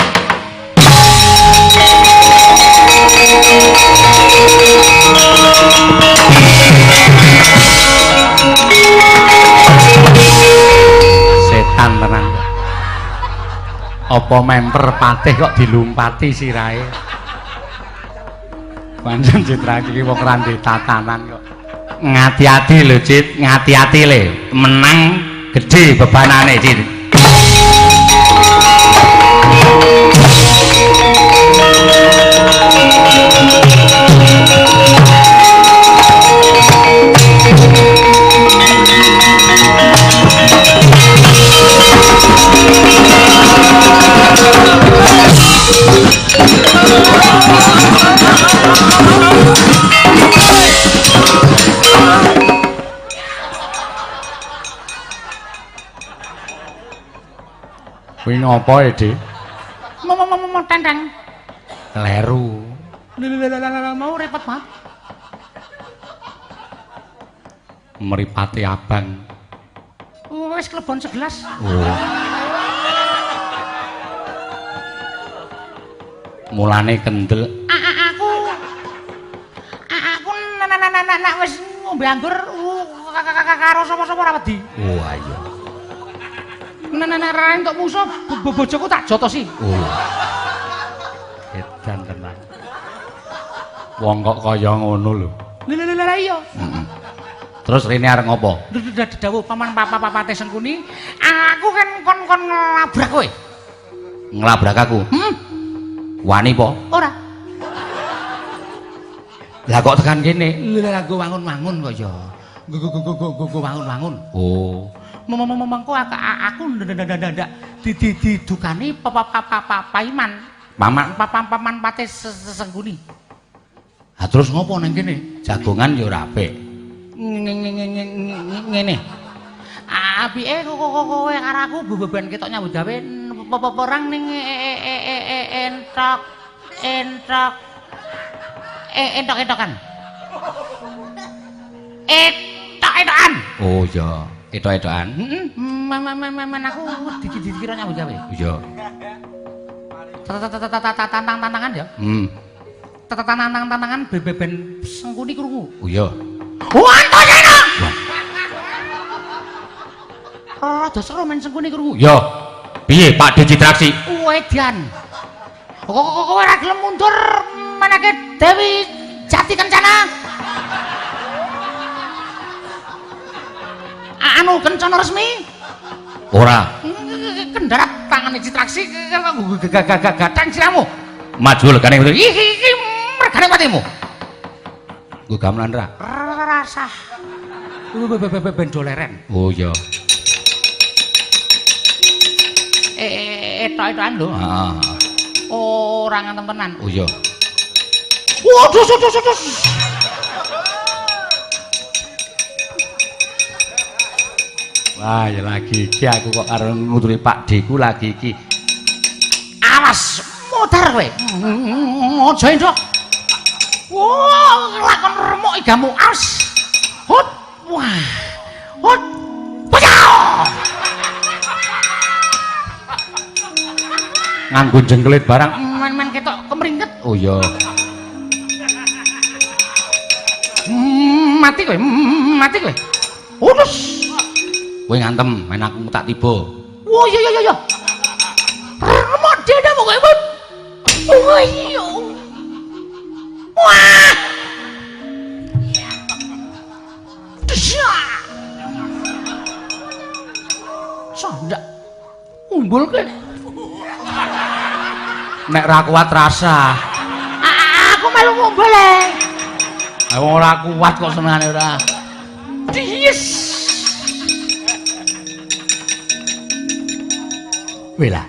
Setan tenan. Apa memper patih kok dilumpati sirahe? Pancen Citraksi iki wong ra ndek tatanan kok. Ngati-ati lho, Cit, ngati-ati le. Menang gedhe bebanane, Cit. Kuwi ngopo e, Dik? Mong tenteng. Kleru. Lha mau repot banget. Mripate abang. Wis klebon segelas. Oh. Mulane kendel. Aku nak wis ngombe anggur karo sapa-sapa ora wedi. Oh iya. Nek ra entuk musuh bojoku tak jotosi. Oh. Edan tenan. Wong kok kaya ngono lho. Lha lha iya. Heeh. Terus rene arep ngopo? Dawuh paman papa-papate Sengkuni, aku kan kon nglabrak kowe. Nglabrak aku? Heeh. Wani po? Ora. Lah kok tekan kene? Lha nggo wangun-wangun kok ya. Nggo wangun-wangun. Oh. Mengko aku ndak didukani papa Paiman. Paman paman pate Sengkuni. Ha terus ngopo nang kene? Jagongan ya ora apik. Ngene. Apike kowe karo aku beban ketok nyambut gawe perang ning entok entok entok-entokan. Etok-etokan. Oh iya, etok-etokan. Heeh. Men aku dikira nyambut gawe. Iya. Tantang-tantangan ya. Heeh. Tantang-tantangan beben Sengkuni krungu. Oh iya. Antasena. Rada seru men Sengkuni krungu. Ya. Piye Pak De Citraksi? Wedan. Kok kowe ora gelem mundur menake Dewi Jati Kencana? Anu Kencana Resmi? Ora. Kendharat tangane Citraksi gathang siramu. Maju legane iki mergane patimu. Nggo gamelan ra? Rasah. Ben doleren. Oh iya. Etok-etokan lho. Heeh. Ora ngantem tenan. Oh iya. Waduh, waduh, waduh. Wah, ya lagi iki aku kok karo nguturi Pak D ku lagi iki. Awas, modar kowe. Aja endok. Wah, lakon remuk igamu. Awas. Hut. Wah. Hut. Bocah. Nganggo jengkelit barang. Men-men ketok kemringet. Oh iya. Mati kowe, mati kowe. Urus. Kowe ngantem, men aku tak tiba. Oh iya iya iya. Remuk dadamu kowe. Oh iya. Wah. Sondak. Umbul kowe. Nek ra kuat rasa. Aku melu ngumbul le. Wong ora kuat kok senengane ora. Yes. Wih lah.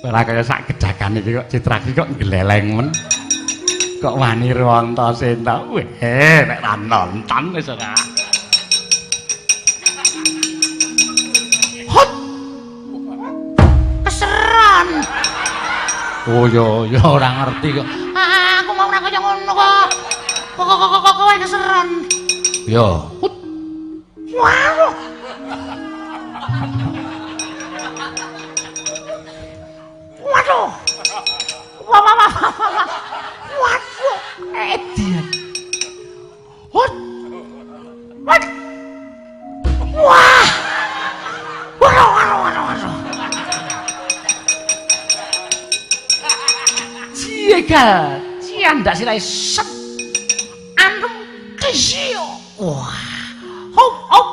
Ora kaya sak gedagane iki kok Citra iki kok gleleng men. Kok wani Antasena. Weh, nek ra nonton wis ora. Hot. Keseran. Oh ya, ya ora ngerti kok. Aku mau ora kaya ngono kok. Kok kowe keseran. Ya. Waduh. Waduh. Wah wah wah wah. Waduh, edian. Hot. Wat. Wah. Waduh, waduh, waduh, waduh. Ciegal, ciandak sirahe set. Antem kesio. Wah. Hop, hop.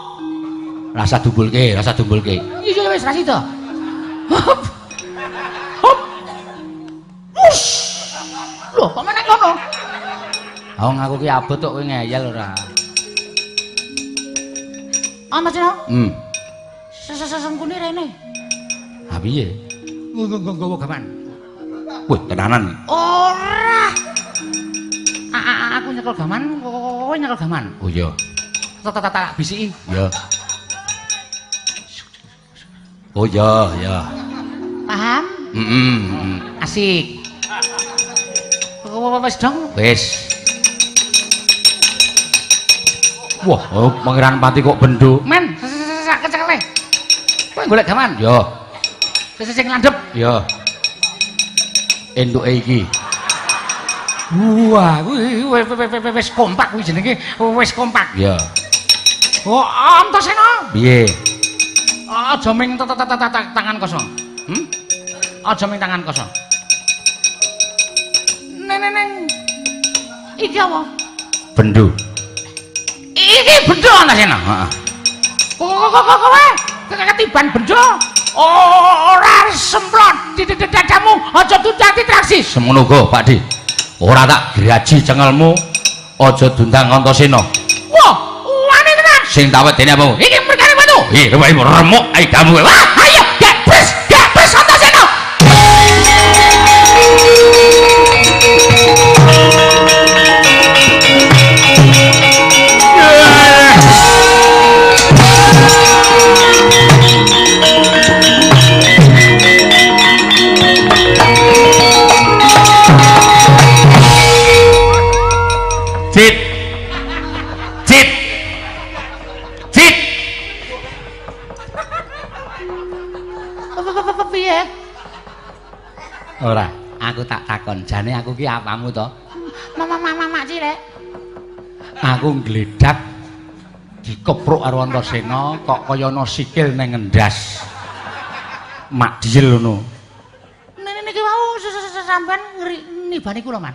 Rasa dumbulke, rasa dumbulke. Iya wis ra sida. Hop. Hop. Wush. Loh, kok meneh kono? Wong aku ki abot kok kowe ngeyel ora. Antasena? Sesengkune rene. Ha piye? Nggawa gaman. Wih, tenanan. Ora. Aku nyekel gaman, kowe nyekel gaman. Oh iya. Tak bisiki. Iya. Oh iya, iya. Paham? Heeh. Asik. Wis dong. Wis. Wah, oh, Pangeran Pati kok bendo. Men, sak kecele. Kowe golek gaman? Yo. Sing landhep. Yo. Entuke iki. Wah, kuwi wis kompak kuwi jenenge, wis kompak. Iya. Oh, Antasena. Piye? Aja ming tangan kosong. Aja ming tangan kosong. Neng. Iki apa? Bendo. Iki bendo Antasena. Heeh. Kok kowe ketiban bendo. Ora semprot di dadamu, aja dundang traksi. Semono uga, Pak Di. Ora tak graji cengelmu, aja dundang Antasena. Wah, wani tenan. Sing tak wedeni apa? Iki merkane watu. Ih, remuk aidamu. Wah, ayo gabres, gabres Antasena. Cit. Cit. Cit. Piye? Ora, aku tak takon, jane aku ki apamu to? Mama cilik. Aku ngledak dikepruk karo Antasena kok kaya ana sikil ning ngendas. Mak diyel ngono. Niki wau sampean nibani kula, Man.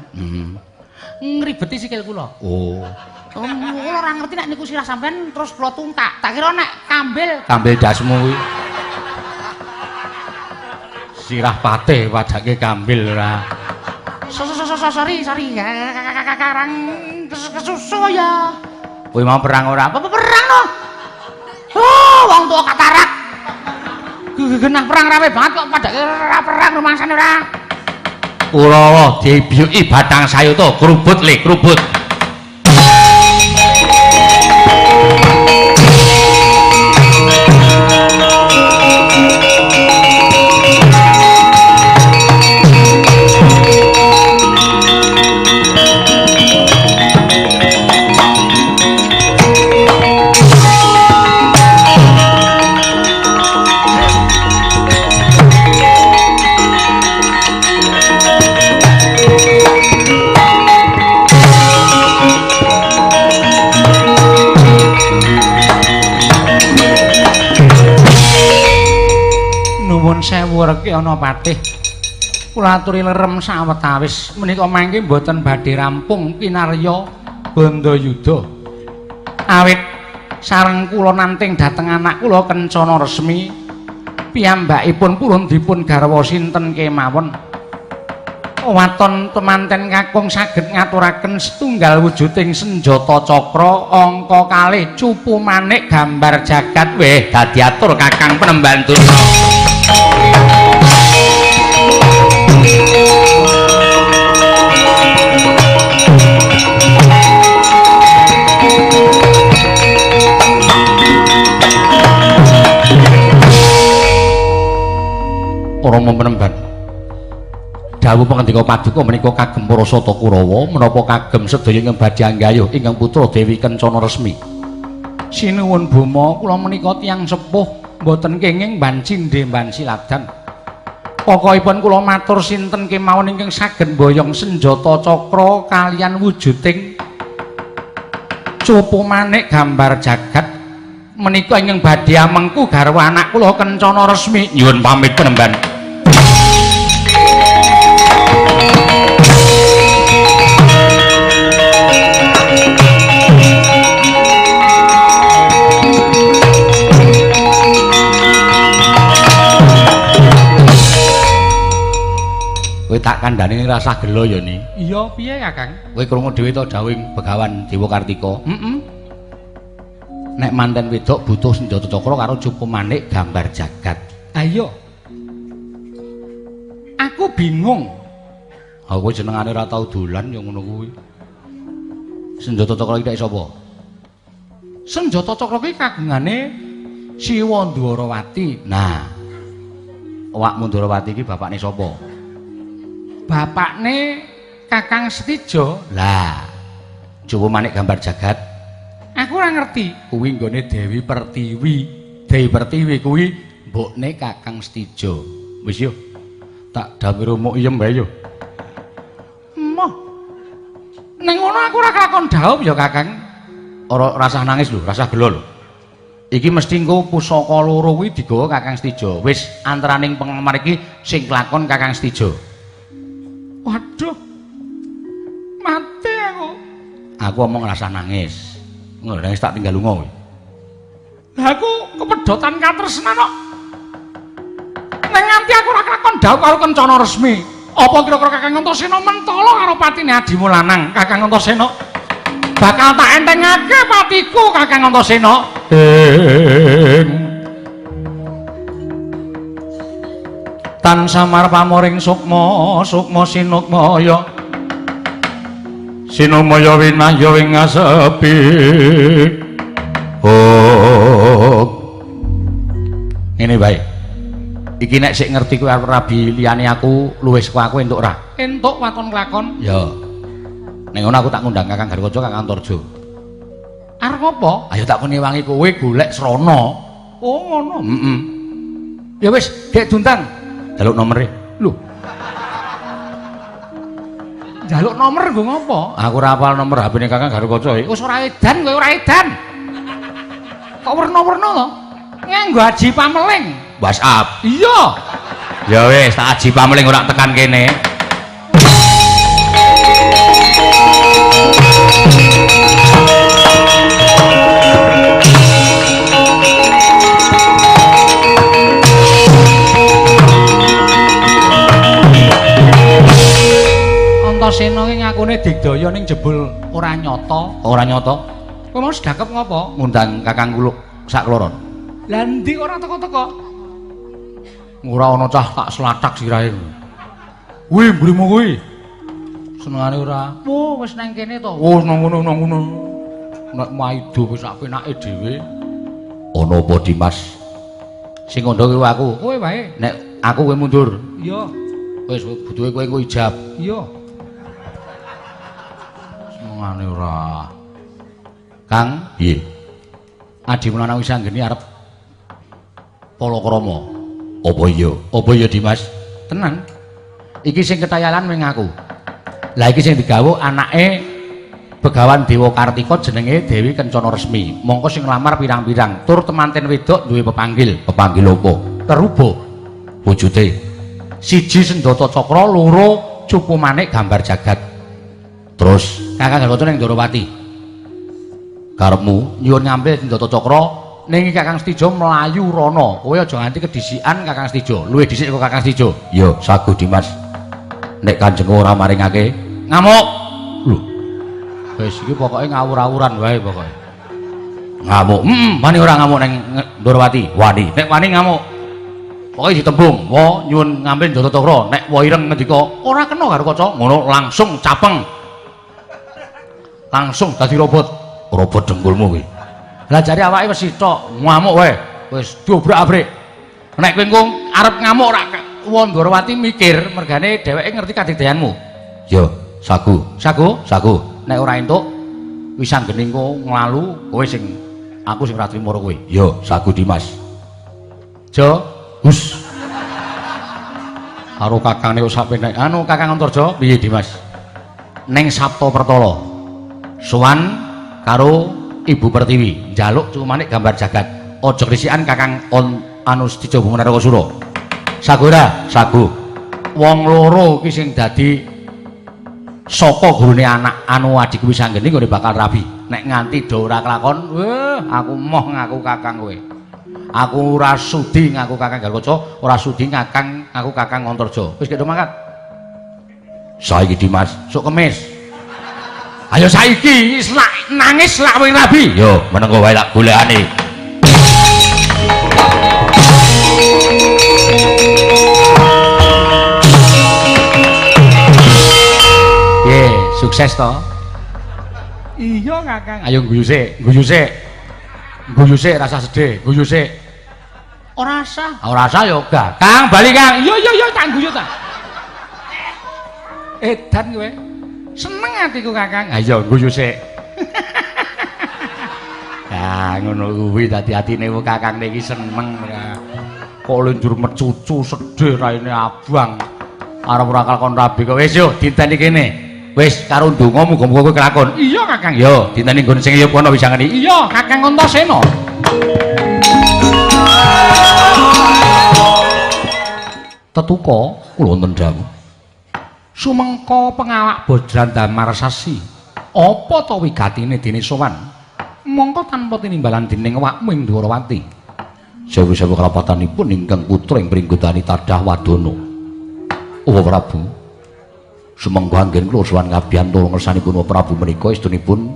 Ngribeti sikil kula. Oh. Kula ora ngerti nek niku sirah sampean terus kula tungkak. Tak kira nek kambil. Kambil dasmu kuwi. Sirah patih padake kambil ora. Sorry, sorry. Karang kesusu ya. Kowe mau perang ora? Apa perang no? Oh, wong tuwa katarak. Genah perang rame banget kok padake ora perang rumangsane ora. Kurawa dibiyuki batang sayuta krubut le krubut. Nuwun sewu reki ana patih. Kula aturi lerem sawetawis menika mangke mboten badhe rampung kinarya Bandayuda. Awit sareng kula nanting dhateng anak kula Kencana Resmi piyambakipun purun dipun garwa sinten kemawon. Waton temanten kakung saged ngaturaken setunggal wujuding senjata cakra angka kalih cupu manik gambar jagat. Weh, dadi atur Kakang Penemban Durna. Rama Penemban, dawuh pangandika paduka menika kagem para Sata Kurawa menapa kagem sedaya ingkang badhe anggayuh ingkang putra Dewi Kencana Resmi. Sinuwun Boma, kula menika tiyang sepuh mboten kenging mban cindhe mban siladan. Pokokipun kula matur sinten kemawon ingkang saged mboyong senjata cakra kaliyan wujuding cupu manik gambar jagat menika ingkang badhe amengku garwa anak kula Kencana Resmi. Nyuwun pamit Penemban. Kowe tak kandhani rasah gelo ya ni. Iya, piye Kakang? Kowe krungu dhewe to dawuhing Begawan Dewa Kartika. Heeh. Nek manten wedok butuh senjata cakra karo cupu manik gambar jagat. Ayo. Aku bingung. Ha kowe jenengane ora tau dolan ya ngono kuwi. Senjata cakra iki tek sapa? Senjata cakra kuwi kagungane Siwa Ndwarawati. Nah. Awakmu Ndwarawati iki bapakne sapa? Bapakne Kakang Setijo. Lah, cupu manik gambar jagat. Aku ora ngerti. Kuwi nggone Dewi Pertiwi. Dewi Pertiwi kuwi mbokne Kakang Setijo. Wis yo. Tak dawuh rumuk iyem wae yo. Emoh. Ning ngono aku ora kelakon dhaup ya Kakang. Ora rasah nangis lho, rasah gelo lho. Iki mesti engko pusaka loro kuwi digawa Kakang Setijo. Wis antaraning pengamar iki sing kelakon Kakang Setijo. Waduh. Mati aku. Aku omong rasah nangis. Ngono nangis tak tinggal lunga kowe. Lah aku kepedotan katresnan kok. Ning nganti aku ora kelakon dhaup karo Kencana Resmi. Apa kira-kira Kakang Antasena mentala karo patine adimu lanang, Kakang Antasena? Bakal tak entengake patiku Kakang Antasena. Tan samar pamoring sukma, sukma sinukmaya. Sinumaya winahya ing asepi. Oh. Ngene wae. Iki nek sik ngerti kowe arep rabi liyane aku luwih saka aku entuk ora? Entuk waton klakon. Ya. Nek ngono aku tak ngundang Kakang Garwaca, Kakang Antarja. Arep apa? Ayo tak kon ngewangi kowe golek srana. Oh ngono. Heeh. Ya wis, gek diundang. Jaluk nomere. Lho. Jaluk nomor nggo ngopo? Aku ora hafal nomor HP-ne Kakang Garwaca. Wis ora edan kowe, ora edan. Kok werna-werna to? Nganggo aji pameling. WhatsApp. Iya. Ya wis, tak aji pameling ora tekan kene. Antasena ki ngakune digdaya ning jebul ora nyata. Ora nyata. Kowe mau sedakep ngopo? Ngundang Kakang Kuluk sak kloron. Lah endi ora teko-teko? Ora ana cah tak selatak sirahe. Kuwi mburimu kuwi. Senengane ora. Wo wis nang kene to. Oh nang ngono nang ngono. Nek maido wis sak penake dhewe. Ana apa Dimas? Sing kandha kuwi aku. Kowe wae. Nek aku kowe mundur. Iya. Wis butuhe kowe engko ijab. Iya. Senengane ora. Kang, piye? Adimu lanang wis anggeni arep palakrama. Apa iya? Apa iya Dimas? Tenan. Iki sing ketayalan ming aku. Lah iki sing digawa anake Begawan Dewa Kartika jenenge Dewi Kencana Resmi. Mongko sing nglamar pirang-pirang, tur temanten wedok duwe pepanggil. Pepanggil apa? Terubo. Wujude siji senjata cakra, loro cupu manik gambar jagat. Terus Kakang Garwaca ning Ndorowati. Karepmu nyuwun ngambil senjata cakra ning Kakang Setijo mlayu rono. Kowe aja nganti kedisikan Kakang Setijo. Luwih dhisik kok Kakang Setijo. Ya, saguh Dimas. Nek Kanjeng ora maringake ngamuk. Lho. Wis iki pokoke ngawur-awuran wae pokoke. Ngamuk. Wani ora ngamuk ning Ndorowati? Wani. Nek wani ngamuk. Pokoke ditembung, wa nyuwun ngambil Senjata Cakra. Nek wa ireng ngendika ora kena karo kaca, ngono langsung capeng. Langsung dadi robot. Robot dengkulmu kuwi. Lah jare awake wis sitok, ngamuk wae. Wis diobrak-abrik. Nek kowe engko arep ngamuk ora Ndorowati mikir mergane dheweke ngerti kadigdayanmu. Yo, sagu. Sagu? Sagu. Nek ora entuk Wisanggeni engko nglalu kowe sing aku sing ora trimo karo kowe. Yo, sagu Dimas. Jo, hus. Karo kakangne kok sakpenek. Anu Kakang Antarja, piye Dimas? Ning Sabta Pertala. Sowan karo Ibu Pertiwi, njaluk cumanik gambar jagat. Aja krisikan Kakang anu Setija Bumi Narakasura. Sagu ora? Sagu. Wong loro iki sing dadi saka gurune anak anu adikku Wisanggeni nggone bakal rabi. Nek nganti do ora kelakon, wah aku moh ngaku kakang kowe. Aku ora sudi ngaku kakang Garukaca, ora sudi ngakang ngaku kakang Antarja. Wis kek do mangkat. Saiki Dimas, sok kemis. Ayo saiki nangis lak wing rabi. Yo menengko wae lak golekane. Ye, sukses to? Iya, Kakang. Ayo guyu sik, guyu sik. Guyu sik rasa sedih, guyu sik. Ora usah. Ora usah ya gak. Kang, bali Kang. Iya iya iya tak guyu ta. Edan kowe. Seneng atiku Kakang. Ayo guyu sik. Ya ngono kuwi dadi atine wong Kakang niki seneng. Kok lenjur mecucu sedih raine abang. Arep ora kelakon rabi kok. Wis yo dinteni kene. Wis karo ndonga muga-muga kowe kelakon. Iya Kakang. Yo dinteni nggon sing yep kono Wisanggeni. Iya Kakang Antasena. Tetuka kula wonten dawuh. Sumengka pengawak Bajran Damar Sasi. Apa ta wigatine dene sowan? Mongko tanpa tinimbalan dening awakmu ing Dwarawati. Sewu-sewu kerapatanipun ingkang putra ing pringgotani tadah wadana. Wa Prabu. Sumengko anggen kula sowan ngabiyantara ngersanipun Wa Prabu menika estunipun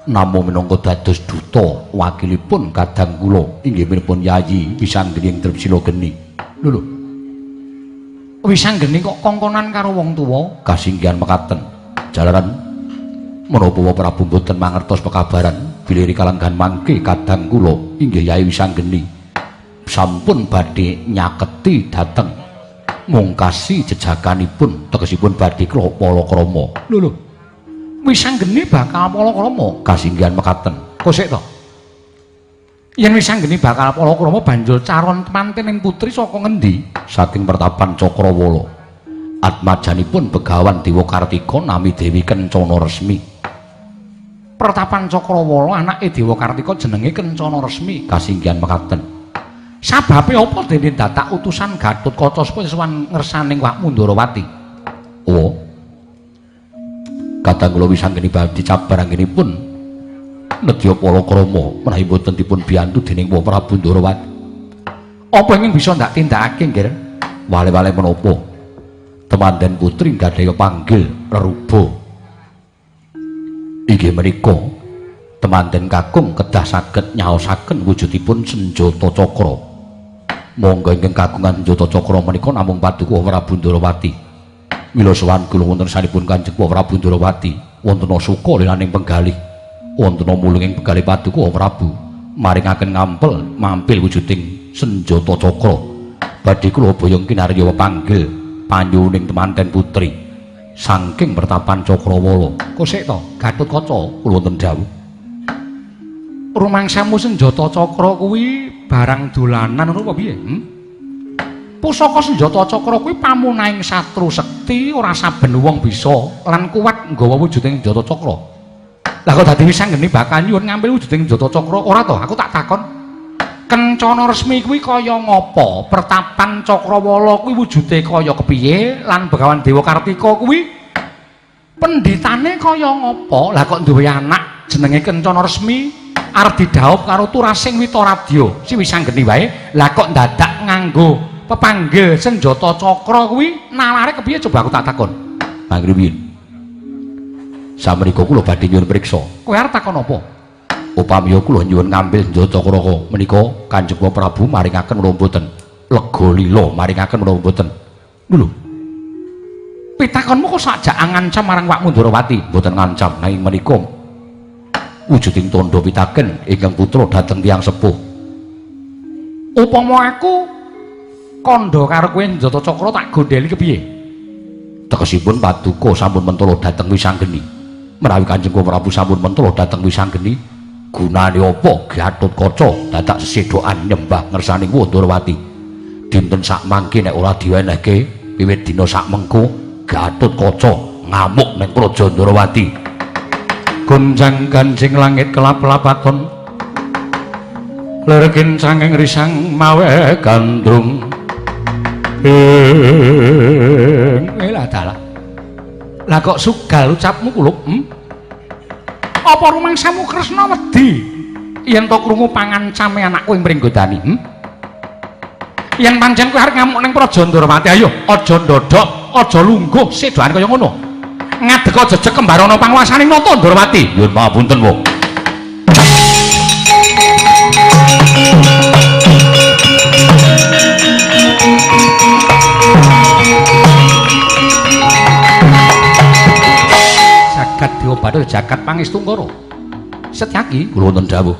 namung minangka dados duta wakilipun kadang kula inggih menipun Yayi Wisanggeni ing Tripsila Geni. Lho lho. Wisanggeni kok kongkonan karo wong tuwa kasinggihan mekaten. Jalaran menapa Wa Prabu mboten mangertos pekabaran bilih kalenggan mangke kadang kula inggih Yayi Wisanggeni sampun badhe nyaketi dhateng mungkasi jejakanipun tegesipun badhe kula palakrama. Lho lho. Wisanggeni bakal palakrama kasinggihan mekaten. Kok sik to? Yen Wisanggeni bakal palakrama banjur caron temanten putri saka ngendi? Saking pertapan Cakrawala. Atmajanipun Begawan Dewa Kartika nami Dewi Kencana Resmi. Pertapan Cakrawala anake Dewa Kartika jenenge Kencana Resmi kasinggihan mekaten. Sababe apa dene dadak utusan Gatotkaca supaya sowan ngersaning awakmu Ndorowati? Oh. Kadang kula Wisanggeni badhe cabar anggenipun nedya palakrama menawi mboten dipun biyantu dening Wa Prabu Ndorowati. Apa ingin bisa ndak tindakake, Nggir? Wale-wale menapa? Temanten putri gadhahi panggil reruba. Inggih menika temanten kakung kedah saged nyaosaken wujudipun senjata cakra. Monggo ingkang kagungan senjata cakra menika namung paduka Prabu Ndorowati. Mila sowan kula wonten sanipun Kanjeng Prabu Ndorowati wonten suka lilaning penggalih. Wonten mulunging penggalih paduka Prabu maringaken ngampel mampil wujuding senjata cakra. Badhe kula boyong kinarya panggil panyuwuning temanten putri saking pertapan Cakrawala. Kok sik to Gatotkaca kula wonten dawuh. Rumangsamu senjata cakra kuwi barang dolanan ngono apa piye? Pusaka senjata cakra kuwi pamunahing satru sekti ora saben wong bisa lan kuat nggawa wujuding senjata cakra. Lah kok dadi Wisanggeni bakal nyuwun ngambil wujuding senjata cakra ora to? Aku tak takon. Kencana Resmi kuwi kaya ngapa? Pertapan Cakrawala kuwi wujude kaya kepiye? Lan Begawan Dewa Kartika kuwi pendhitane kaya ngapa? Lah kok duwe anak jenenge Kencana Resmi arep didhaup karo Turasing Witaradya si Wisanggeni wae. Lah kok ndadak nganggo Pepanggil senjata cakra kuwi nalare kepiye coba aku tak takon. Mangriyin. Samrika kula badhe nyuwun priksa. Kowe arep takon apa? Upami kula nyuwun ngambil senjata cakra menika Kanjeng Prabu maringaken menapa mboten? Lega lila maringaken menapa mboten? Lho. Pitakonmu kok sajak ngancam marang wakmu Ndrawati? Mboten ngancam, nanging menika wujuding tandha pitaken ingkang putra dhateng tiyang sepuh. Upama aku kandha karo kowe senjata cakra tak gondheli kepiye? Tegesipun paduka sampun mentala dhateng Wisanggeni. Menawi Kanjeng Prabu sampun mentala dhateng Wisanggeni, gunane apa Gatotkaca dadak sesedokan nyembah ngersaning Ndrawati? Dinten sak mangke nek ora diwenehke, wiwit dina sak mengko Gatotkaca ngamuk ning Praja Ndrawati. Gonjang ganjing langit kelap-lapaton, lerkin sanging risang mawe gandrung. Lah dalah. Lah kok sugal ucapmu kulup? Apa rumangsamu Kresna wedi yen to krungu pangancame anakku ing Pringgodani? Yen pancen kowe arep ngamuk ning Praja Ndrawati, ayo aja ndodhok, aja lungguh sedoan kaya ngono. Ngadeka jejeg kembarana panguwasaning Nata Ndrawati. Nyuwun pangapunten, Wong. Jagat Dewa Bathara jagat Pangestungkara. Setyaki kula wonten dawuh.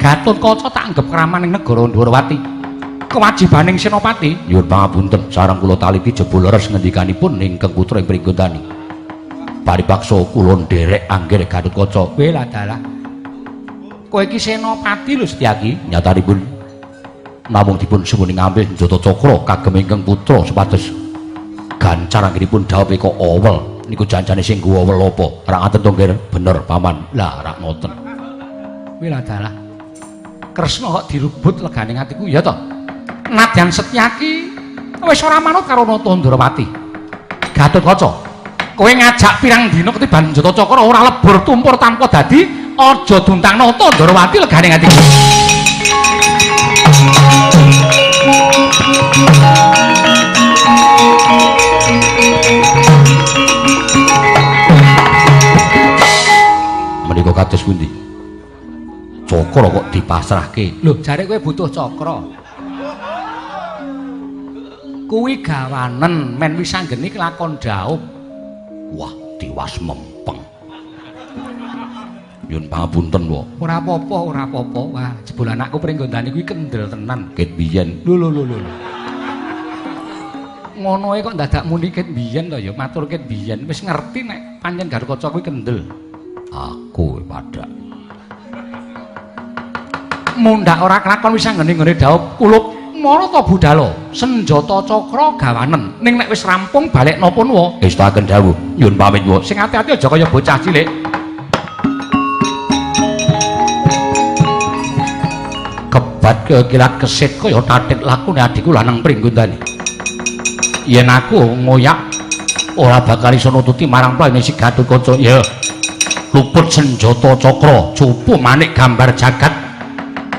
Gatotkaca tak anggep kraman ing negara Ndrawati. Kewajibaning senopati nyuwun pangapunten sareng kula taliti jebul leres ngendikanipun ingkang putra ing Pringgondani. Paripaksa kula nderek anggere Gatotkaca. Kowe lah dalah. Kowe iki senopati lho Setyaki. Nyatanipun namung dipun suwuni ngambil senjata cakra kagem ingkang putra supados gancar anggenipun dhawuh kok owel. Niku janjane sing nggo owel apa? Rak ngaten to, Nggir? Bener, Paman. Lah rak ngoten. Kowe lah dalah. Kresna kok dirubut legane atiku ya to? Nadyan Setyaki wis ora manut karo Nata Ndrawati. Gatotkaca, kowe ngajak pirang dina ketiban senjata cakra ora lebur tumpur tanpa dadi, aja duntang Nata Ndrawati legane atiku. Menika kados pundi? Cakra kok dipasrahke? Lho, jare kowe butuh cakra. Kuwi gawanen men Wisanggeni kelakon dhaup. Wah, tiwas mempeng. Nyun pangapunten, Wak. Ora apa-apa, ora apa-apa. Wah, jebul anakku Pringgondani kuwi kendel tenan. Ket biyen. Lho lho lho lho. Ngono ae kok dadak muni ket biyen to ya, matur ket biyen. Wis ngerti nek pancen Gatotkaca kuwi kendel. Aku padha. Mundhak ora kelakon Wisanggeni nggone dhaup kulup. Marata budhalo, senjata cakra gawanen. Ning nek wis rampung balik napa nuwa? Estuaken dawuh, nyuwun pamit, Wak. Sing ati-ati aja kaya bocah cilik. Kebat kekilat kesit kaya tatit lakune adhiku lanang Pringgondani. Yen aku ngoyak ora bakal iso nututi marang playune si Gatotkaca. Ya. Luput senjata cakra, cupu manik gambar jagat.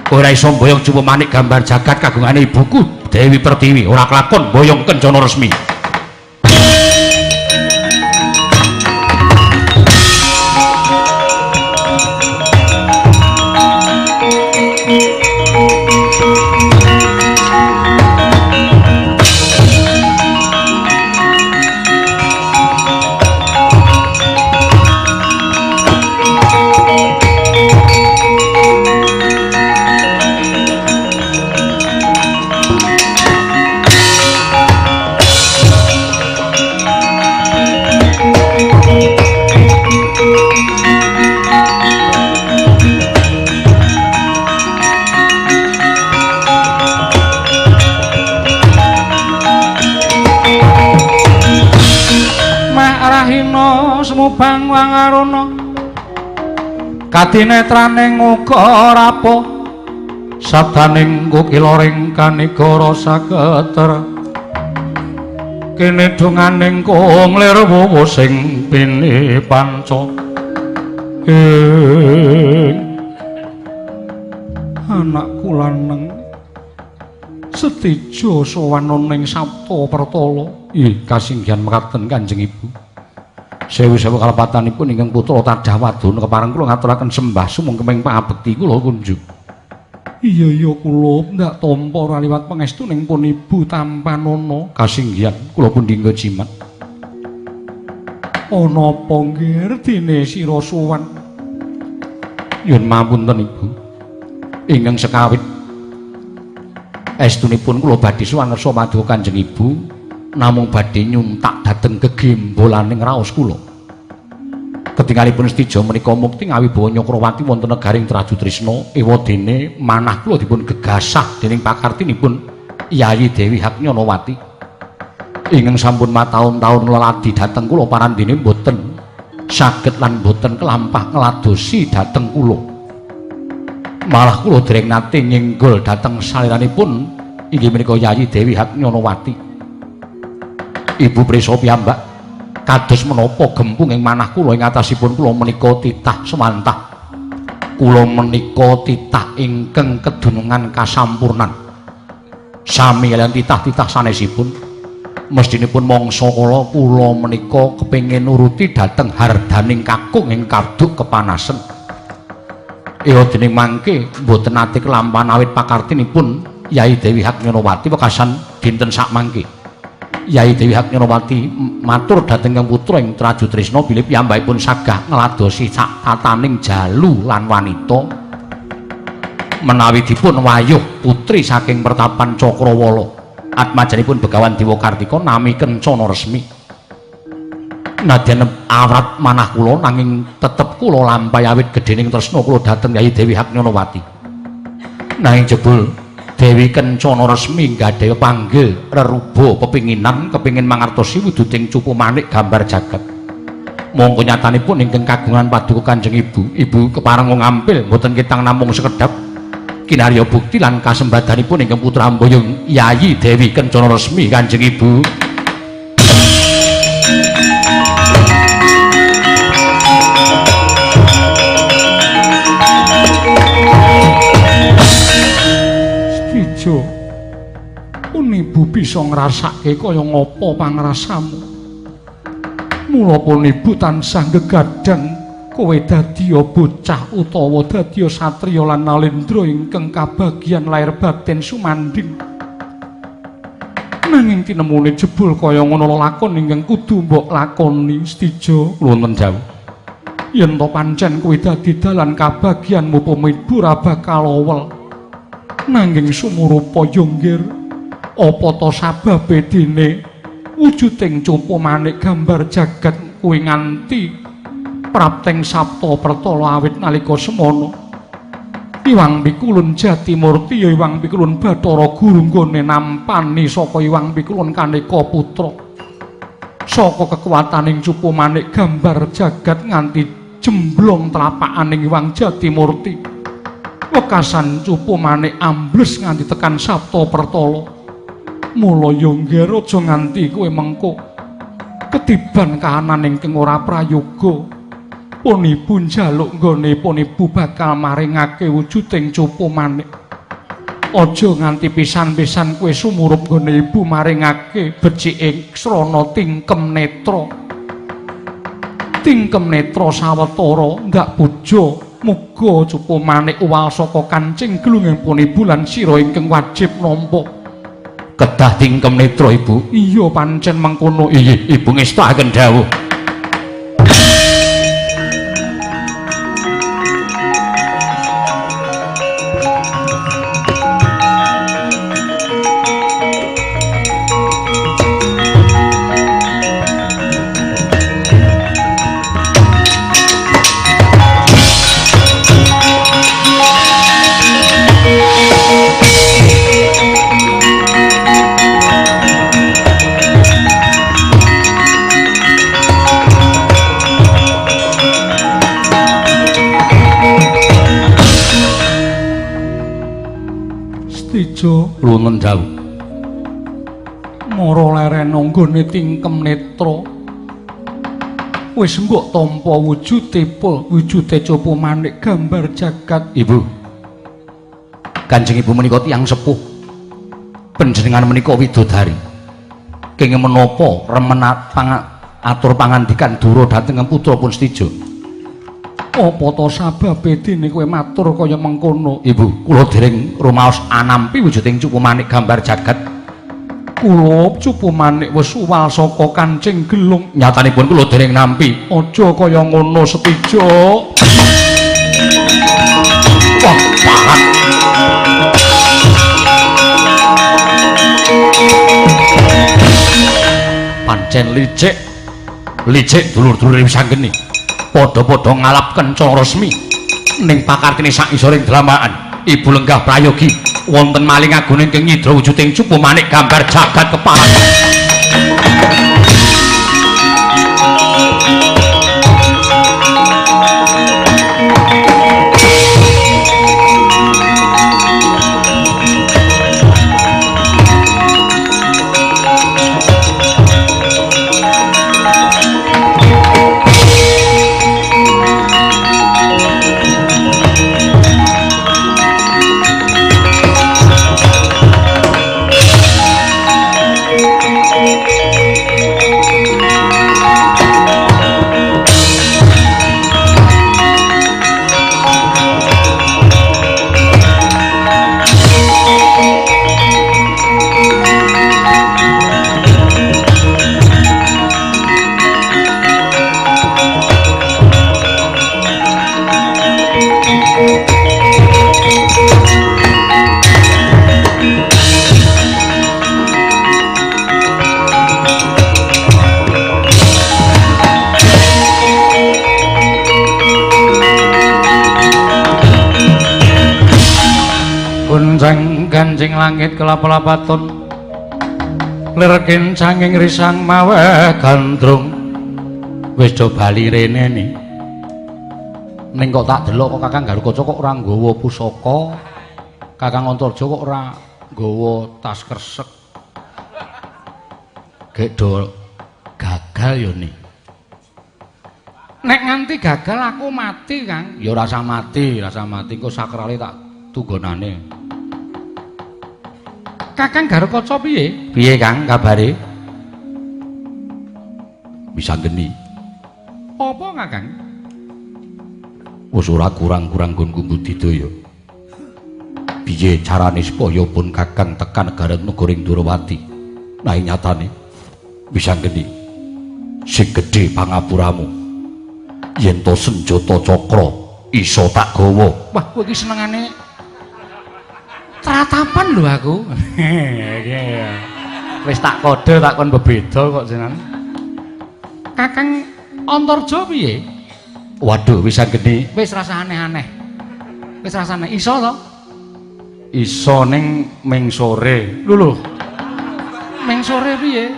Ora iso mboyong cupu manik gambar jagat kagungane ibuku Dewi Pertiwi, ora kelakon mboyong kencana resmi. Sumubang wangaruna kadinetraning uga rapuh sabdaning kukilaring kanigara saketer kene donganing kung lir wuwu sing pini panca ing anakku lanang Setija sowan ning Sabta Pertala. Ih, kasinggihan mekaten Kanjeng Ibu. Sewu-sewu kalepatanipun ingkang putra tadah wadon kepareng kula ngaturaken sembah sumangkeming pangabekti kula kunjuk. Iya iya kula ndak tampa ora liwat pangestuning pun Ibu tampanana. Kasinggihan kula pundi nggo jimat. Ana apa nggir dene sira sowan? Nyuwun mapunten Ibu. Ingkang sekawit estunipun kula badhe sowan ngersa paduka Kanjeng Ibu namung badhe nyuntak dhateng gegembolaning raos kula. Ketingalipun Setija menika mukti ngawibawa Nyakrawati wonten negaring Trajutrisna, ewadene manah kula dipun gegasah dening pakartinipun Yayi Dewi Haknyanawati. Ingkang sampun mataun-taun leladi dhateng kula parandene boten saged lan boten kelampah ngladosi dhateng kula. Malah kula dereng nate nyenggol dhateng saliranipun inggih menika Yayi Dewi Haknyanawati. Ibu prisa piyambak kados menapa gempung ing manah kula ing atasipun kula menika titah semantah. Kula menika titah ingkang kedunungan kasampurnan. Sami kaliyan titah-titah sanesipun mestinipun mangsa kala kula menika kepengin nuruti dhateng hardaning kakung ing kaduk kepanasen. Ewa dening mangke mboten nate kelampahan awit pakartinipun Yayi Dewi Haknyanawati wekasan dinten sakmangke. Yayi Dewi Haknyanawati matur dhateng kang putra ing Trajutrisna bilih piyambakipun sagah ngladosi sak tataning jalu lan wanita menawi dipun wayuh putri saking pertapan Cakrawala. Atmajanipun Begawan Dewa Kartika nami Kencana Resmi. Nadyan awrat manah kula nanging tetep kula lampahi awit gedhening tresna kula dhateng Yayi Dewi Haknyanawati. Nanging jebul Dewi Kencana Resmi nggadhahi panggil reruba pepinginan kepingin mangertosi wujuding cupu manik gambar jagat. Mongko nyatanipun ingkang kagungan paduka Kanjeng Ibu, Ibu kepareng ngampil mboten ketang namung sekedhap kinarya bukti lan kasembadanipun ingkang putra amboyong Yayi Dewi Kencana Resmi Kanjeng Ibu. Pun Ibu bisa ngrasake kaya ngapa pangrasamu. Mula pun Ibu tansah gegadang kowe dadiya bocah utawa dadiya satriya lan nalendra ingkang kabagian lair batin sumandhing. Nanging tinemune jebul kaya ngono lelakon ingkang kudu mbok lakoni Setija. Wonten dawuh. Yen to pancen kowe dadi dalan kabagianmu pun Ibu ora bakal owel. Nanging sumurupa yo nggir, apa to sababe dene wujuding cupu manik gambar jagat kuwi nganti prapteng Sabta Pertala awit nalika semono. Iwang Pikulun Jatimurti ya Iwang Pikulun Bathara Guru nggone nampani saka Iwang Pikulun kaneka putra. Saka kekuwataning cupu manik gambar jagat nganti jemblong telapakaning Iwang Jatimurti. Wekasan cupu manik ambles nganti tekan Sabta Pertala. Mula ya nggir aja nganti kowe mengko ketiban kahanan ingkang ora prayoga. Pun Ibu njaluk nggone pun Ibu bakal maringake wujuding cupu manik. Aja nganti pisan-pisan kowe sumurup nggone Ibu maringake becike srana tingkem netra. Tingkem netra sawetara ndak puja. Muga cupu manik uwal saka kancing glunging pun Ibu lan sira ingkang wajib nampa. Kedah tingkem netra Ibu. Iya pancen mengkono. Inggih, Ibu ngestakaken dawuh. Nuwun dawuh. Mara leren nggone tingkem netra. Wis mbok tampa wujude pul, wujude cupu manik gambar jagat. Ibu. Kanjeng Ibu menika tiyang sepuh. Panjenengan menika widodari. Kenging menapa remen atur pangandikan Dura dhateng putra pun Setija? Apa to sababe dene kowe matur kaya mengkono? Ibu, kula dereng rumaos anampi wujuding cupu manik gambar jagat. Kula cupu manik wis uwal saka kancing gelung. Nyatanipun kula dereng nampi. Aja kaya ngono Setija. Wah, parah. Pancen licik. Licik dulur-dulure Wisanggeni. Padha-padha ngalap kencana resmi ning pakartine sak isoring dlamaan. Ibu lenggah prayogi wonten maling agung ingkang nyidra wujuding cupu manik gambar jagat keparat. Kuncang kancing langit kelapa-lapaton lir kincanging risang maweh gandrung. Wis do bali rene ni. Ning kok tak delok kok Kakang Garukaca kok ora nggawa pusaka, Kakang Antarja kok ora nggawa tas kresek. Gek do gagal ya ni. Nek nganti gagal aku mati, Kang. Ya ora usah mati, ora usah mati engko sakrale tak tunggonane. Kakang Garukaca piye? Piye, Kang, kabare? Wisanggeni. Apa, Kakang? Wis ora kurang-kurang nggonku budidaya. Piye carane supaya pun Kakang tekan negara negara Ndrawati? Nah, nyatane Wisanggeni sing gedhe pangapuramu. Yen to senjata cakra iso tak gawa. Wah, kowe iki senengane tratapan lho aku. Wis tak kode tak kon bebeda kok jenengan. Kakang Antarja piye? Waduh, Wisanggeni. Wis rasa aneh-aneh. Wis rasane iso to? Iso ning ming sore. Lho lho. Ming sore piye?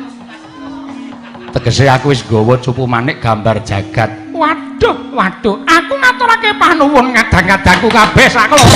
Tegese aku wis nggawa cupu manik gambar jagat. Waduh, waduh, aku ngaturake panuwun ngadang-adangku kabeh sakloro.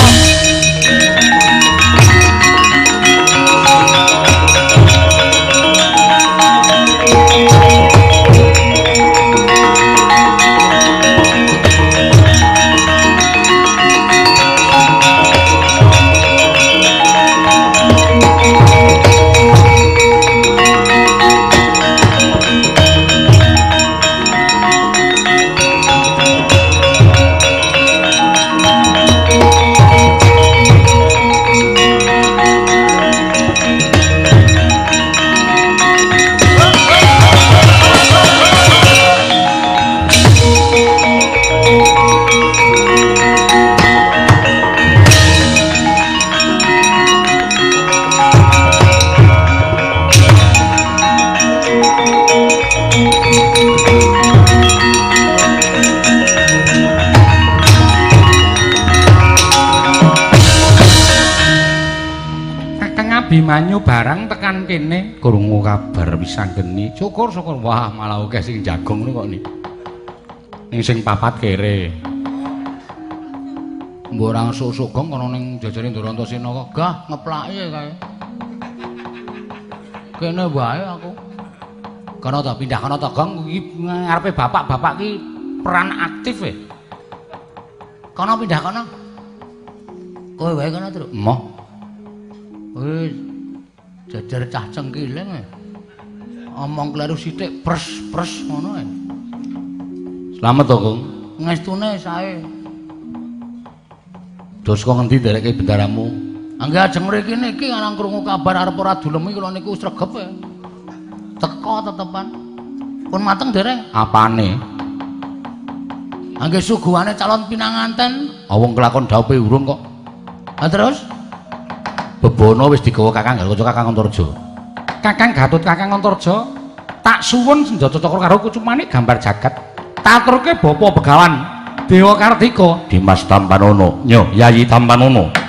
Abimanyu barang tekan kene krungu kabar Wisanggeni. Syukur-syukur, wah malah akeh sing jagong ngono kok ni. Ning sing papat kere. Mbok ora susuk gong kono ning jajare Ndrantasena kok gah ngeplaki kae. Kene wae aku. Kono ta pindah kono ta gong iki ngarepe bapak-bapak ki peran aktif e. Kono pindah kono. Kowe wae kono, Truk. Emoh. Wis Jejer cah cengkiling. Omong kleru sithik pres-pres ngono ae. Slamet to, Kung. Ngestune sae. Dos kok ngendi ndereke bendaramu? Angge ajeng mriki niki nang krungu kabar arep ora dulemi kula niku sregep. Teko tetepan. Pun mateng dereng? Apane? Angge suguhane calon pinanganten. Ah wong kelakon dhaupe urung kok. Ha terus? Bebono wis digawa Kakang Gatotkaca Kakang Antarja. Kakang Gatot Kakang Antarja, tak suwun senjata cakra karo kucumane gambar jagat. Taturke Bapa Begawan Dewa Kartika Dimas Tampanono, nyo Yayi Tampanono.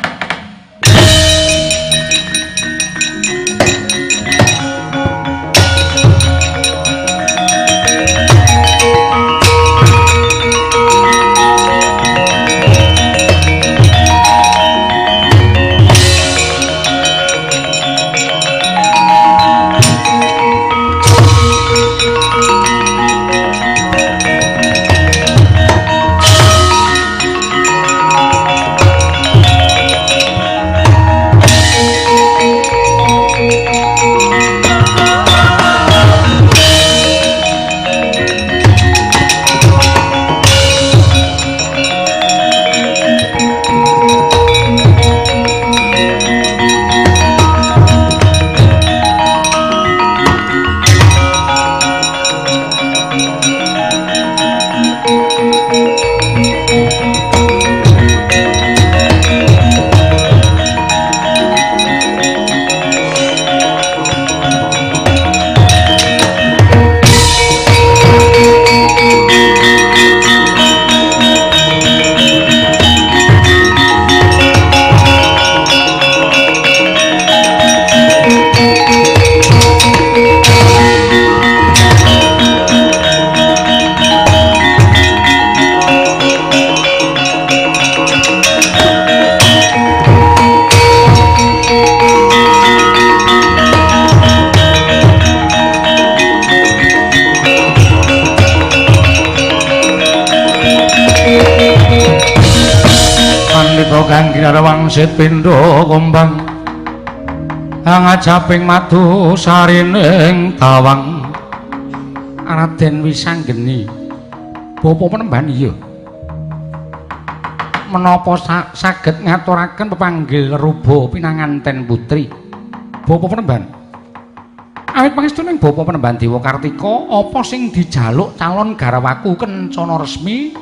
Wangsit pindha kumbang angajaping madu sarining tawang. Raden Wisanggeni bapa penemban iya menapa saged ngaturaken pepanggil ruba pinanganten putri bapa penemban? Awit pangestuning bapa penemban Dewa Kartika, apa sing dijaluk calon garwaku kencana resmi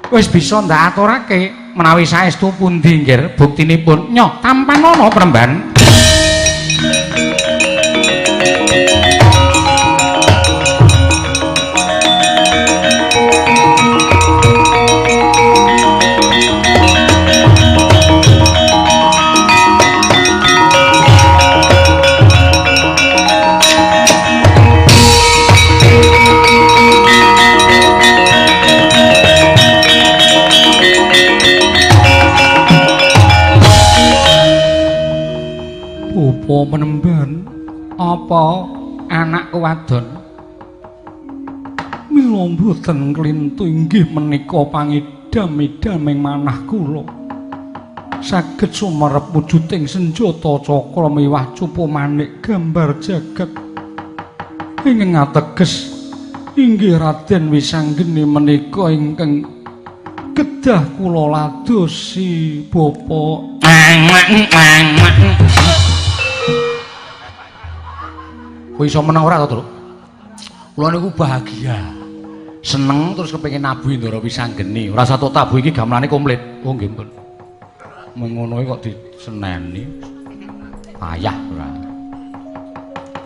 wis bisa ndak aturake. Menawi saestu pundi nggih buktinipun? Nyoh tampanono penemban. Bapa penemban, apa anakku wadon mila mboten klintu inggih menika pangidam-idaming manah kula saged sumerep wujuding senjata cakra miwah cupu manik gambar jagat ingkang ateges inggih Raden Wisanggeni menika ingkang kedah kula ladosi bapa. Kowe iso meneng ora to, Truk? Kula niku bahagia. Seneng terus kepengin nabuh Ndara Wisanggeni. Ora satu tabuh iki gamelane komplit. Oh nggih, Mbun. Mengono kok diseneni. Payah ora.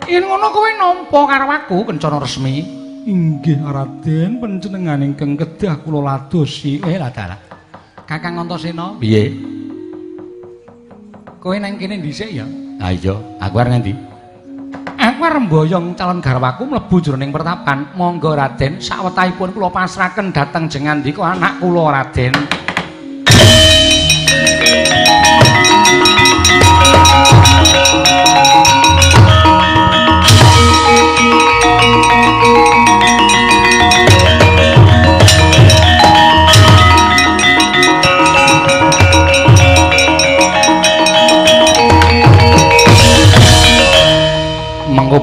Yen ngono kowe nampa karo aku kencana resmi. Inggih Raden, panjenengan ingkang kedah kula ladosi. Lah dalah. Kakang Antasena, piye? Kowe nang kene dhisik ya? Ha iya, aku arep ngendi? Aku arep mboyong calon garwaku mlebu jroning pertapan. Monggo Raden, sawetahipun kula pasrahaken dhateng jengandika anak kula Raden.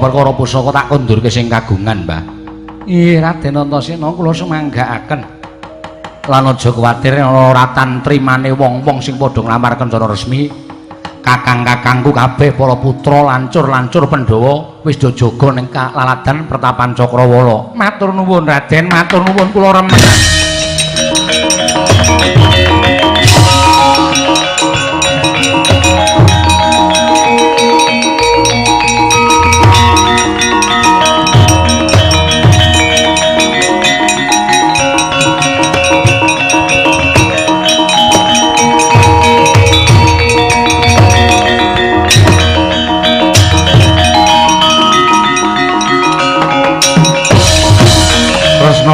perkara pusaka tak kondurke sing kagungan, Mbah. Iya, Raden Antasena kula sumanggaaken. Lan aja kuwatir ana ora tantrimane wong-wong sing padha nglamar Kencana Resmi. Kakang-kakangku kabeh para putra lancur-lancur Pandhawa wis do jaga ning laladan pertapan Cakrawala. Matur nuwun Raden, matur nuwun kula remen.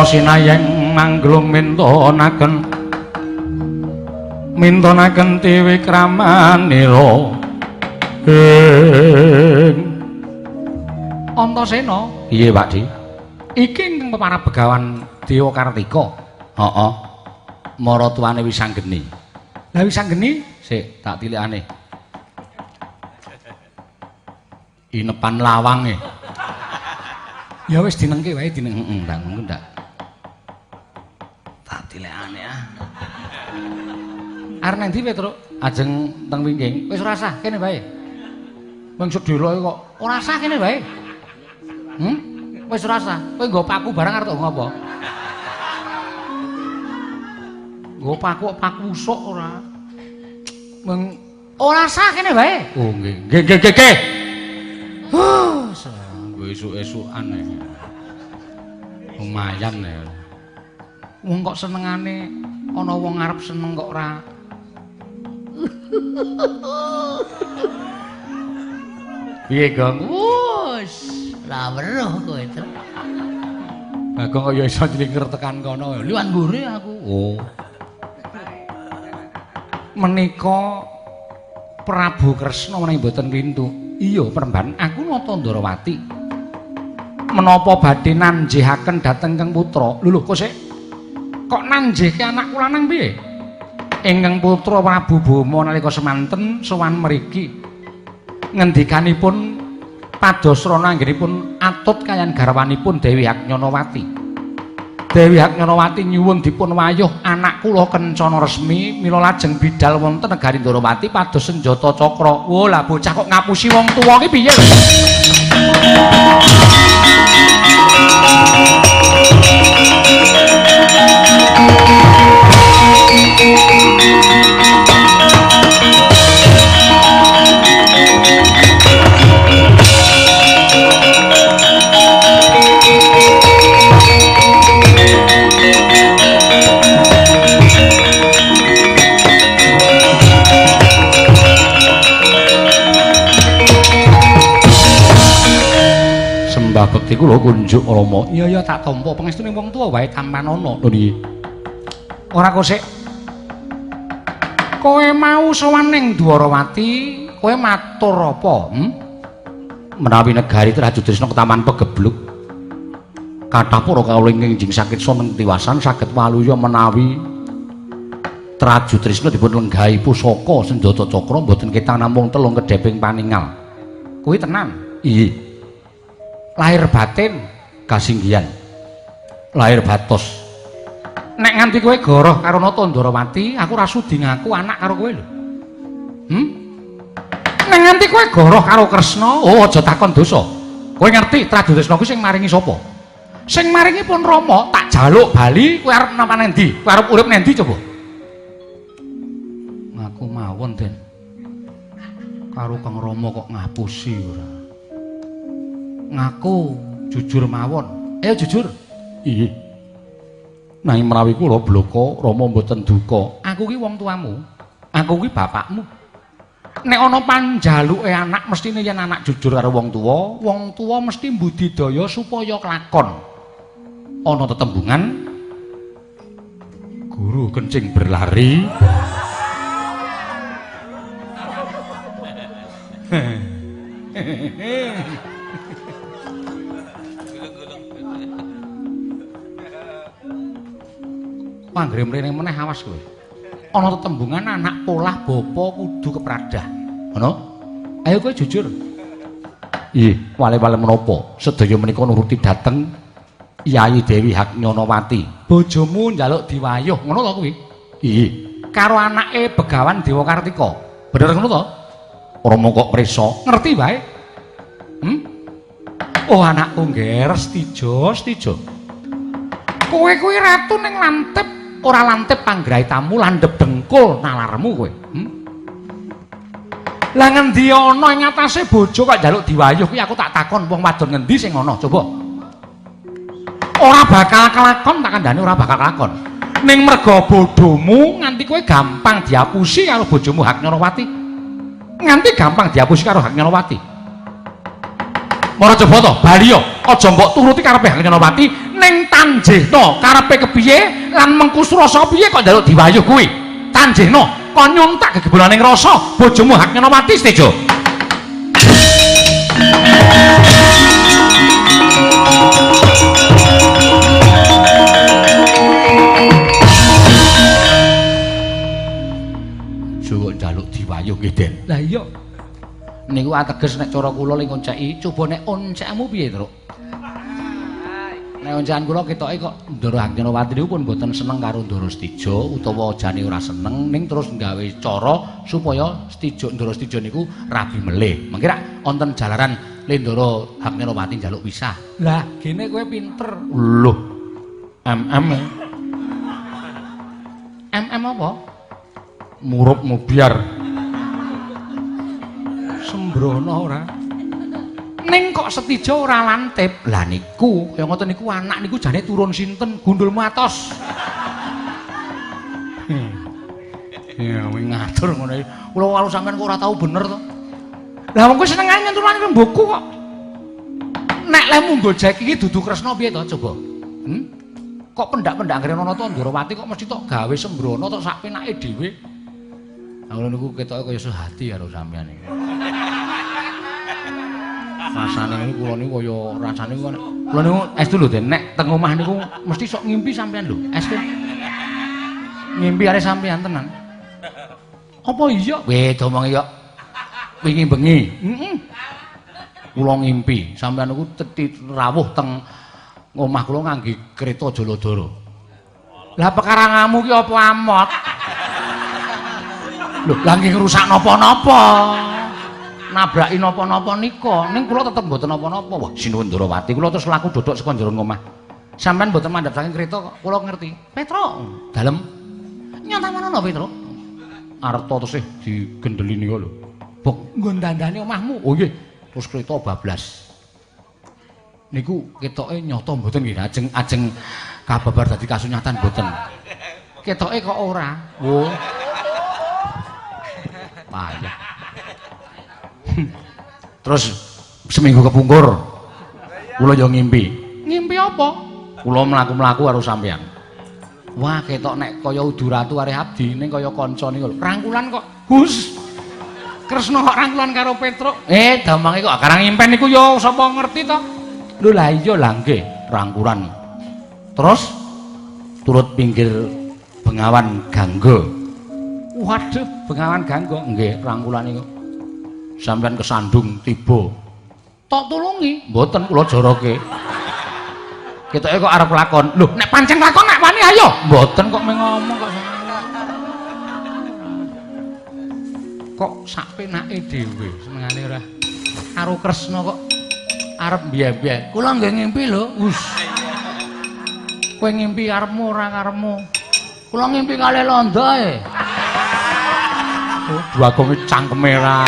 Sinayeng mangglung mintonaken mintonaken tiwikramanira ing Antasena. Piye Pak Di? Iki ingkang para begawan Dewa Kartika. Heeh. Maratuwane Wisanggeni. Lah Wisanggeni sik tak tilikane. Inepan lawange. Ya wis dinengke wae dineng. Heeh, ndak mungkin ndak. Tak tilekane ah. Arep nang ndi Petruk? Ajeng teng wingking. Wis ora sah kene wae. Wong sedheloke kok ora sah kene wae. Wis ora sah. Kowe nggo paku barang arep ngopo? Nggo paku kok paku usuk ora. Wong ora sah kene wae. Oh nggih. Nggih nggih nggih. Huh, esuk-esukan ya. Lumayan ya. Wong kok senengane ana wong arep seneng kok ora. Piye, Gong? Wus, ra weruh kowe, Truk. Bagong kok ya iso njlingker tekan kono. Liwat mburi aku. Oh. Menika Prabu Kresna menawi mboten klintu. Iya, Premban, aku nata Ndarawati. Menapa badhe nanjihaken dhateng Kang Putra? Lho lho, kok sik kok nanjihke anakku lanang piye? Ingkang putra Prabu Boma nalika semanten sowan mriki. Ngendikanipun padasrana anggenipun atut kaliyan garwanipun Dewi Haknyanawati. Dewi Haknyanawati nyuwun dipun wayuh anak kula Kencana Resmi mila lajeng bidal wonten negari Ndarawati pados senjata cakra. Wo lah bocah kok ngapusi wong tuwa ki piye? Sembah bekti kula kunjuk Rama. Iya ya tak tampa pangestune wong tuwa wae tampanana. Lho niki. Ora kok sik. Kowe mau sowan ning Dwarawati, kowe matur apa? Menawi negari Trajudresna ketaman pegebluk. Kathah para kawula ingkang jing sakit soneng tiwasan saged waluya menawi Trajudresna dipun lenggahi pusaka senjata cakra mboten ketang namung telung kedheping paningal. Kuwi tenan. Iya. Lahir batin kasinggihan. Lahir batos. Nek nganti kowe goroh karo Nata Ndarawati, aku ora sudi ngaku anak karo kowe lho. Nek nganti kowe goroh karo Kresna, oh aja takon dosa. Kowe ngerti Trajudresna kuwi sing maringi sapa? Sing maringi pun Rama, tak jaluk bali kowe arep napa nang ndi? Kowe arep urip nang ndi coba? Ngaku mawon, Den. Karo Kang Rama kok ngapusi ora. Ngaku jujur mawon. Ayo jujur. Iya. Nanging menawi kula bloko Rama mboten duka. Aku ki wong tuamu. Aku ki bapakmu. Nek ana panjaluke anak mestine yen anak jujur karo wong tuwa mesti mbudidaya supaya kelakon. Ana tetembungan guru kencing berlari. Panggere mrene meneh awas kowe. Ana tetembungan anak polah bapa kudu kepradah. Ngono? Ayo kowe jujur. Ih, wale-wale menapa? Sedaya menika nuruti dhateng Yayi Dewi Haknyanawati. Bojomu njaluk diwayuh, ngono to kuwi? Ih, karo anake Begawan Dewa Kartika. Bener ngono to? Rama kok prisa? Ngerti wae. Hmm? Oh, anakku ngger Stijo, Stijo. Kowe kuwi ratu ning lantip, ora lantip panggraitamu, landhep dengkul nalarmu kowe. Hmm? Lah ngendi ana ing atase bojo kok njaluk diwayuh kuwi aku tak takon wong wadon ngendi sing ana coba. Ora bakal kelakon tak kandhane ora bakal kelakon. Ning merga bodhomu nganti kowe gampang diapusi karo bojomu Haknyanawati. Nganti gampang diapusi karo Haknyanawati. Mara coba to, bali yo, aja mbok turuti karepe Haknyanawati ning tanjihno karepe kepiye lan mengku surasa piye kok njaluk diwayuh kuwi. Tanjihno kon nyuntak gegebolaning rasa bojomu Haknyanawati Stejo. Kok njaluk diwayuh nggih, Den. Lah iya. Niku ateges nek cara kula ling onceki, coba nek oncekmu piye, Truk? Nek oncekan kula ketoke kok Ndara Haknyanawati niku pun mboten seneng karo Ndara Stijo utawa jane ora seneng ning terus nggawe cara supaya Stijo Ndara Stijo niku rabi melih. Mengki rak wonten jalaran le Ndara Haknyanawati njaluk pisah. Lah, gene kowe pinter. Lho. MM. MM apa? Murup mubyar. Sembrono ora. Ning kok Setijo ora lantip. Lah niku kaya ngoten niku anak niku jane turun sinten gundulmu atos. Ya wing ngatur ngono iki. Kula karo sampean kok ora tau bener to. Lah wong kowe senengane nyentuh mbokku kok. Nek lehmu nggojek iki dudu Kresna piye to coba? Hmm? Kok pendak-pendak anggere ana to Ndorowati kok mesti tok gawe sembrono tok sak penake dhewe. Lah ngono niku ketoke kaya sehati karo sampean iki. Rasane niku kula niku kaya rasane kula niku estu lho Den, nek teng omah niku mesti sok ngimpi sampean lho, estu. Ngimpi karo sampean tenan. Apa iya? Weh, domongi kok. Wingi bengi. Heeh. Kula ngimpi sampean niku rawuh teng omah kula ngangge kereta Jaladara. Lah pekarangamu ki apa amot? Lho, lah nggih ngrusak napa-napa. Nabraki napa-napa nika. Ning kula tetep mboten napa-napa. Wah, sinuwun Ndorowati, kula terus laku dodok saka jero omah. Sampeyan mboten mandhap saking kereta kok. Kula ngerti. Petro, dalem. Nyata manono Petro? Arta tesih digendeli nika lho. Bok nggon dandane omahmu. Oh nggih. Terus kereta bablas. Niku ketoke nyata mboten nggih, ajeng kababar dadi kasunyatan mboten. Ketoke kok ora. Oh. Payah. Terus seminggu kepungkur kula yo ngimpi. Ngimpi apa? Kula mlaku-mlaku karo sampeyan. Wah, ketok nek kaya udu ratu areh abdi ning kaya kanca niku lho. Rangkulan kok. Gus. Kresna kok rangkulan karo Petruk. Damange kok karang impen niku yo sapa ngerti to? Lho lah iya lah nggih, rangkulan. Terus turut pinggir Bengawan Gangga. Waduh, Bengawan Gangga nggih rangkulan niku. Sampeyan kesandung tiba. Tok tulungi? Mboten kula joroke. Ketoke kok arep lakon. Lho, nek pancen lakon nek wani ayo. Mboten kok mung ngomong kok. Kok sak penake dhewe senengane ora. Karo Kresna kok arep mbiyen-mbiyen. Kula nggih ngimpi lho. Wus. Kowe ngimpi karepmu ora karepmu. Kula ngimpi kalih londo e. Oh, dwagonge cangkeme ra.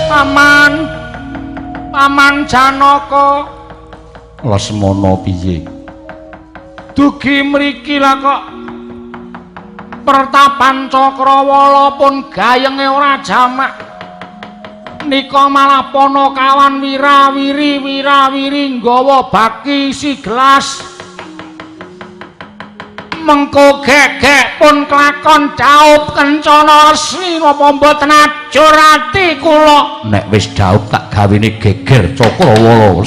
Paman, Paman Janaka. Lesmana piye? Dugi mriki lah kok pertapan Cakrawala pun gayenge ora jamak. Nika malah ponokawan wirawiri wirawiri nggawa baki isi gelas. Mengko gegek pun kelakon daup Kencana Resmi napa mboten ajur ati kula. Nek wis daup tak gawene geger Cakrawala.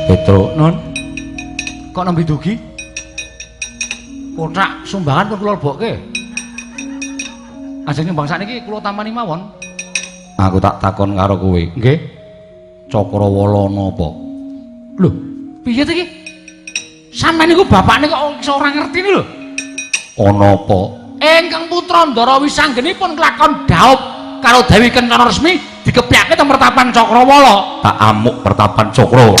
Petro, Nun. Kok nembe dugi? Kothak sumbangan pun kula lebokke. Ajeng nyumbang sakniki kula tampani mawon. Aku tak takon karo kowe. Nggih. Cakrawala napa? Lho, piye to iki? Sampeyan niku bapakne kok iso ora ngerti niku lho. Ana apa? Ingkang putra Ndara Wisanggeni pun kelakon daup karo Dewi Kencana Resmi dikepyake teng pertapan Cakrawala. Tak amuk pertapan Cakrawala.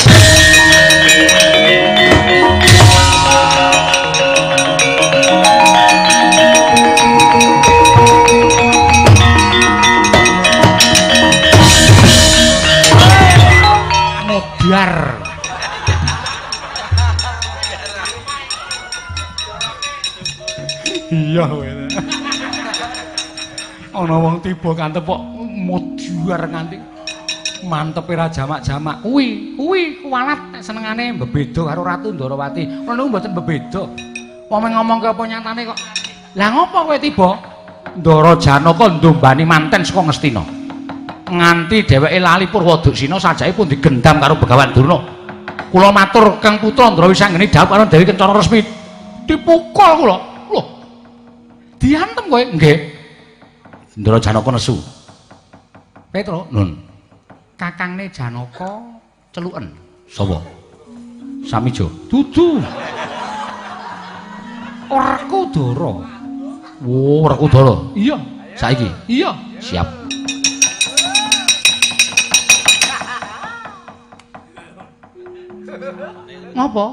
Modar. Iya kowe. Ana wong tiba kantep kok modar nganti mantepe ra jamak-jamak. Kuwi, kuwi kuwalat nek senengane mbebeda karo Ratu Ndarawati. Kula niku mboten mbebeda. Wong ngomongke apa nyatane kok. Lah ngopo kowe tiba? Ndara Janaka ndombani manten saka Ngastina. Nganti dheweke lali Purwoduksina sajake pun digendam karo Begawan Durna. Kula matur Kang Putra Ndara Wisanggeni dhawuh karo Dewi Kencana Resmi. Dipukul kula. Lho. Diantem kowe? Nggih. Ndara Janaka nesu. Petro, Nun. Kakangne Janaka celuken. Sapa? Samijo. Dudu. Werkudara. Wo, Werkudara. Iya. Saiki? Iya. Siap. Ngopo?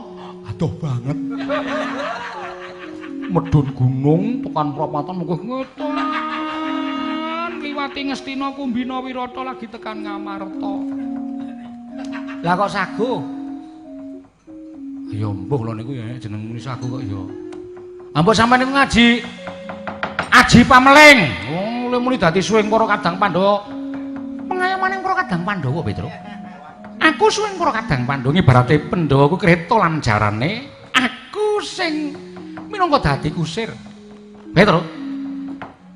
Aduh banget. Medhun gunung tekan prapatan mungguh ngetan. Liwati Ngastina Kumbina Wirata lagi tekan Ngamarta. Lah kok sago? Ya mbuh lho niku ya jeneng muni sago kok ya. Ambok sampean niku ngaji Aji Pameling. Wong le muni dadi suwing para kadang Pandhawa. Pengayomane para kadang Pandhawa, Petro. Aku suwing para kadang Pandhawa ibarate Pandhawa ku kreta lan jarane, aku sing minangka dadi kusir. Petro.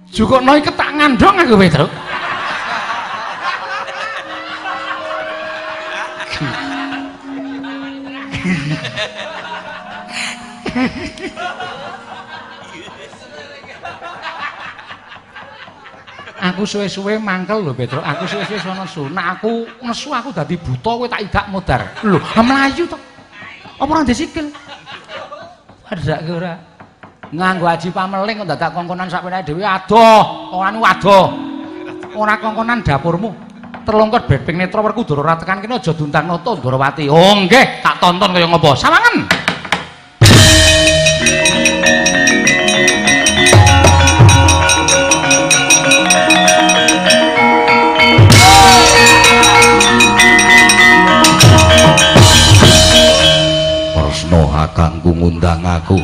Jukukno iki tak ngandhong aku, Petro. Aku suwe-suwe mangkel lho, Petro. Aku suwe-suwe sono nesu. Nek aku nesu aku dadi buta kowe tak idak modar. Lho, mlayu to. Apa ora ndek sikil? Padhake ora. Nganggo aji pameling kok dadak kongkonan sakpenake dhewe adoh. Ora niku adoh. Ora kongkonan dapurmu. Terlongkot beping netra Werkudara ora tekan kene aja diundang nata Ndarawati. Oh nggih, tak tonton kaya ngopo. Sawangen. Kresna kakangku ngundang aku.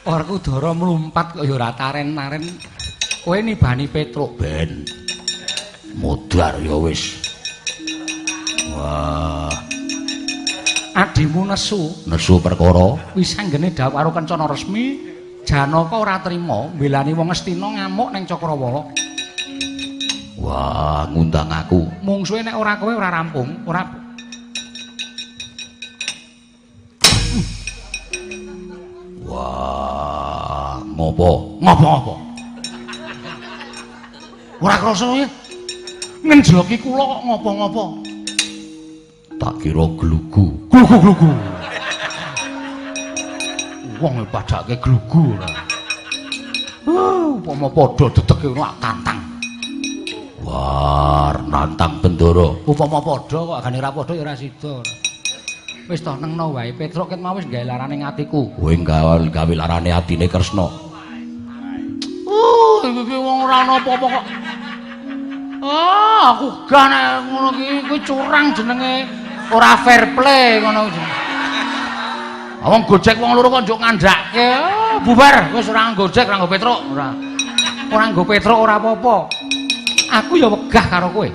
Werkudara mlumpat kok ya ora taren-taren. Kowe nibani Petruk ben. Modar ya wis. Wah. Adimu nesu. Nesu perkara Wisanggeni dhawuh karo Kencana Resmi, Janaka ora trima mbelani wong Ngastina ngamuk ning Cakrawala. Wah, ngundang aku. Mungsuhe nek ora kowe ora rampung, ora. Wah, ngopo? Ngopo-ngopo? Ora krasa kowe. Ngenjloki kula kok ngopo-ngopo. Tak kira glugu. Glugu-glugu. Wong padhake glugu ora. Upama padha dedeke ngono tantang. Wah, nantang Bendara. Upama padha kok agane ora padha ya ora sida. Wis toh nengno wae Petruk ket mau wis gawe larane atiku. Kowe gawe larane atine Kresna. Iki wong ora ana apa-apa kok. Ah, aku gah nek ngono iki kuwi curang jenenge. Ora fair play ngono jenenge. Wong gojek wong loro kok njuk ngandhake. Bubar, wis ora gojek, ora nggo Petruk, ora. Ora nggo Petruk ora apa-apa. Aku ya wegah karo kowe.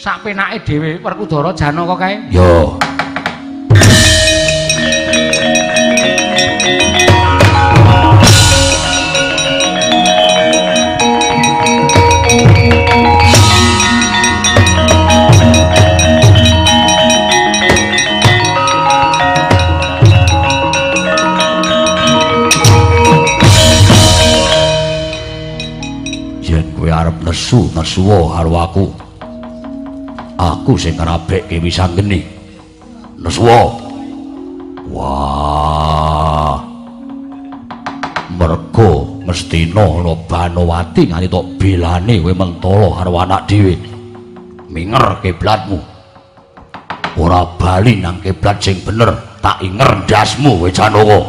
Sak penake dhewe Werkudara Janaka kae. Yo. Yen kowe arep nesu, nesuwa karo aku. Aku sing ngrabekke Wisanggeni. Nesuwa. Wah. Mergo Ngastina ana Banowati nganti tok belane kowe mentala karo anak dhewe. Minger kiblatmu. Ora bali nang kiblat sing bener, tak inger ndasmu kowe Janaka.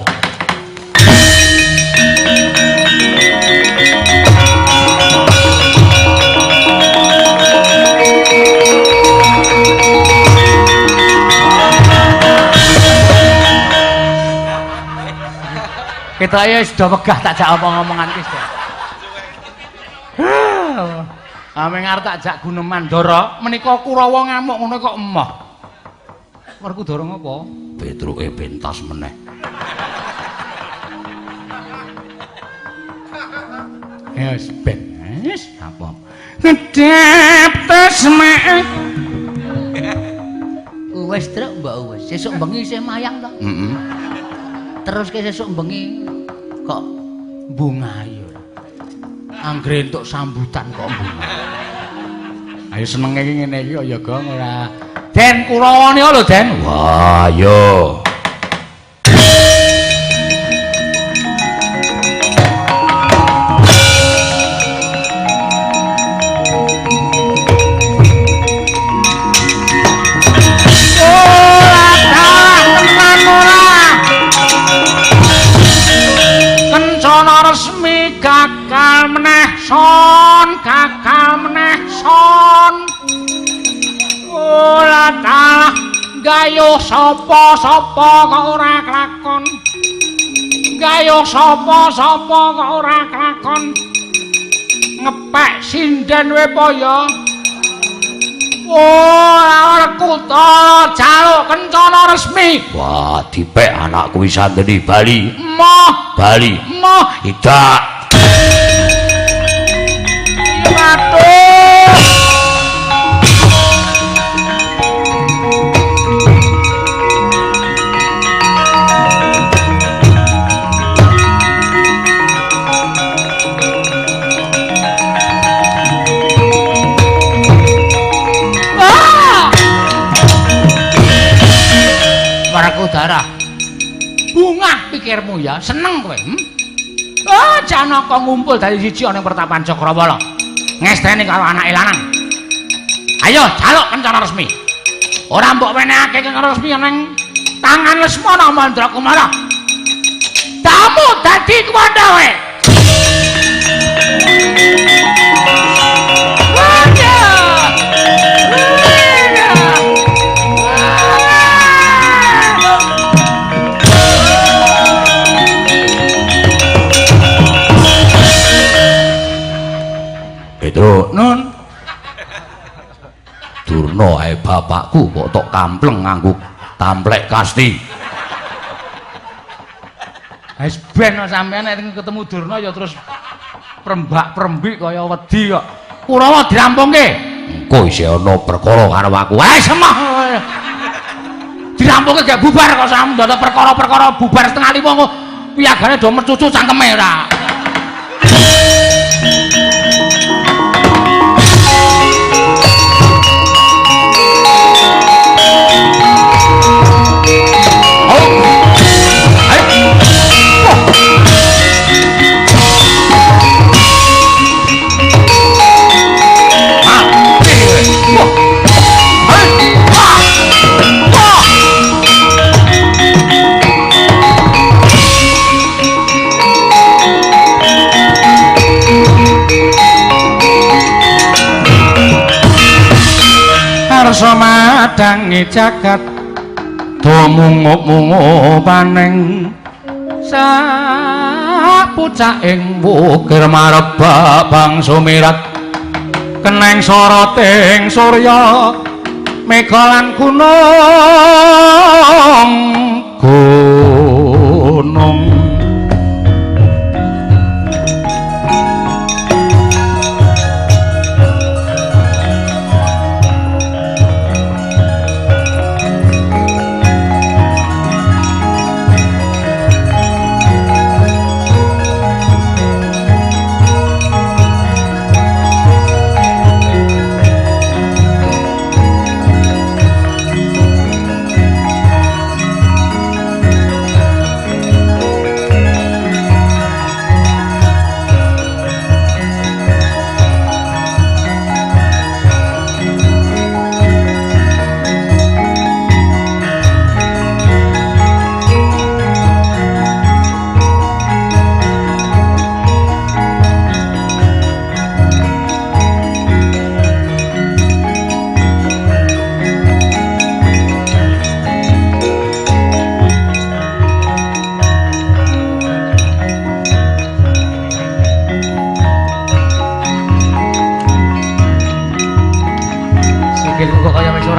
Ketoke wis do wegah tak jak omong-omongan iki. Ame ngarep tak jak guneman Ndara, menika Kurawa ngamuk ngono kok emoh. Werkudara ngopo? Petruke pentas meneh. Wis ben, wis apa. Ngedep tesmek. Wis truk mbok wis, sesuk bengi isih mayang to. Heeh. Terus ke sesuk bengi kok bungahi ora. Anggere entuk sambutan kok bunga. Ayo senenge iki ngene iki kok ya Gong ora. Den Kurawane lho Den. Wah, yo. Resmi gagal meneh son, gagal meneh son. Ora dalah gayuh sapa-sapa kok ora kelakon. Gayuh sapa-sapa kok ora kelakon. Ngepek sinden Wepaya. Ora Werkudara jaluk kencana resmi. Wah, dipek anakku Wisanggeni bali. Emoh. Bali. Emoh. Tidak. Waduh. Werkudara. Bungah pikirmu ya, seneng kowe. Oh, Janaka ngumpul dari siji ana ing pertapan Cakrawala. Ngesteni karo anake lanang. Ayo jaluk kencana resmi. Ora mbok wenehake kencana resmi ning tangan Lesmana Mandrakumara. Tamu dadi kuwanda kowe. Petruk, nun. Durna ae bapakku kok tok kampleng nganggo tamplek kasti. Wis ben sampean nek ketemu Durna ya terus prembak-prembik kaya wedi kok. Kurawa dirampungke. Engko isih ana perkara karo aku. Wis emoh. Dirampungke gak bubar kok sampeyan dadak perkara-perkara bubar 4:30 kok piyagane do mecucu cangkeme ora. Ngersa madangi jagat do mungup-mungupaning sapucaking wukir marebak bangsa mirat keneng soroting surya mega lan gunung gunung.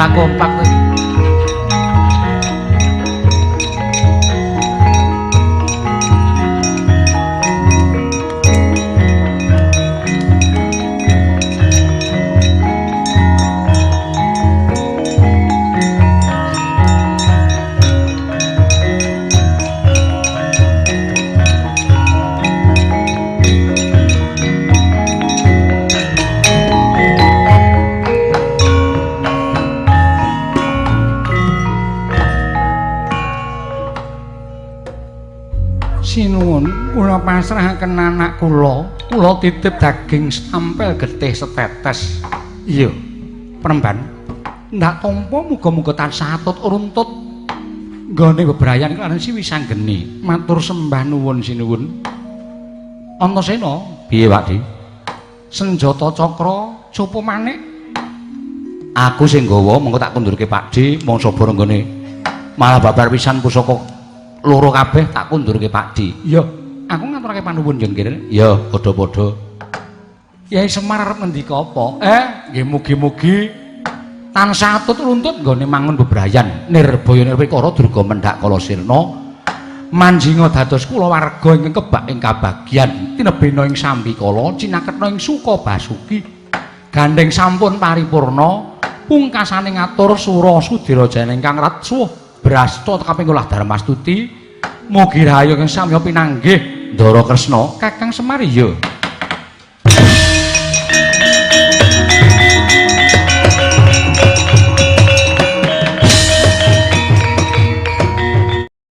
Kompak kowe. Sinuwun, kula pasrahaken anak kula, kula titip daging sampel getih setetes. Iya, Premban. Ndak tampa muga-muga tansah atut runtut nggone bebrayan kaliyan Siwi Sanggeni. Matur sembah nuwun sinuwun. Antasena, piye Pak Di? Senjata cakra copo manik. Aku sing nggawa mengko tak kundurke Pak Di, mangsa nggone malah babar pisan pusaka loro kabeh tak kundurke Pak Di. Iya, aku ngaturake panuwun yen kene. Iya, padha-padha. Yai Semar arep ngendika apa? Nggih mugi-mugi tansah atut runtut nggone mangun bebrayan nirbaya nirwikara durga mendhak kala sirna manjinga dados kulawarga ingkang kebak ing kabagyan tinebena ing sambikala cinaketna ing suka basuki gandeng sampun paripurna pungkasane ngatur sura sudira jane ingkang ratsuh brasta kaping olah Darmastuti mugi rahayu ingkang samya pinanggih Ndara Kresna Kakang Semar. Iya.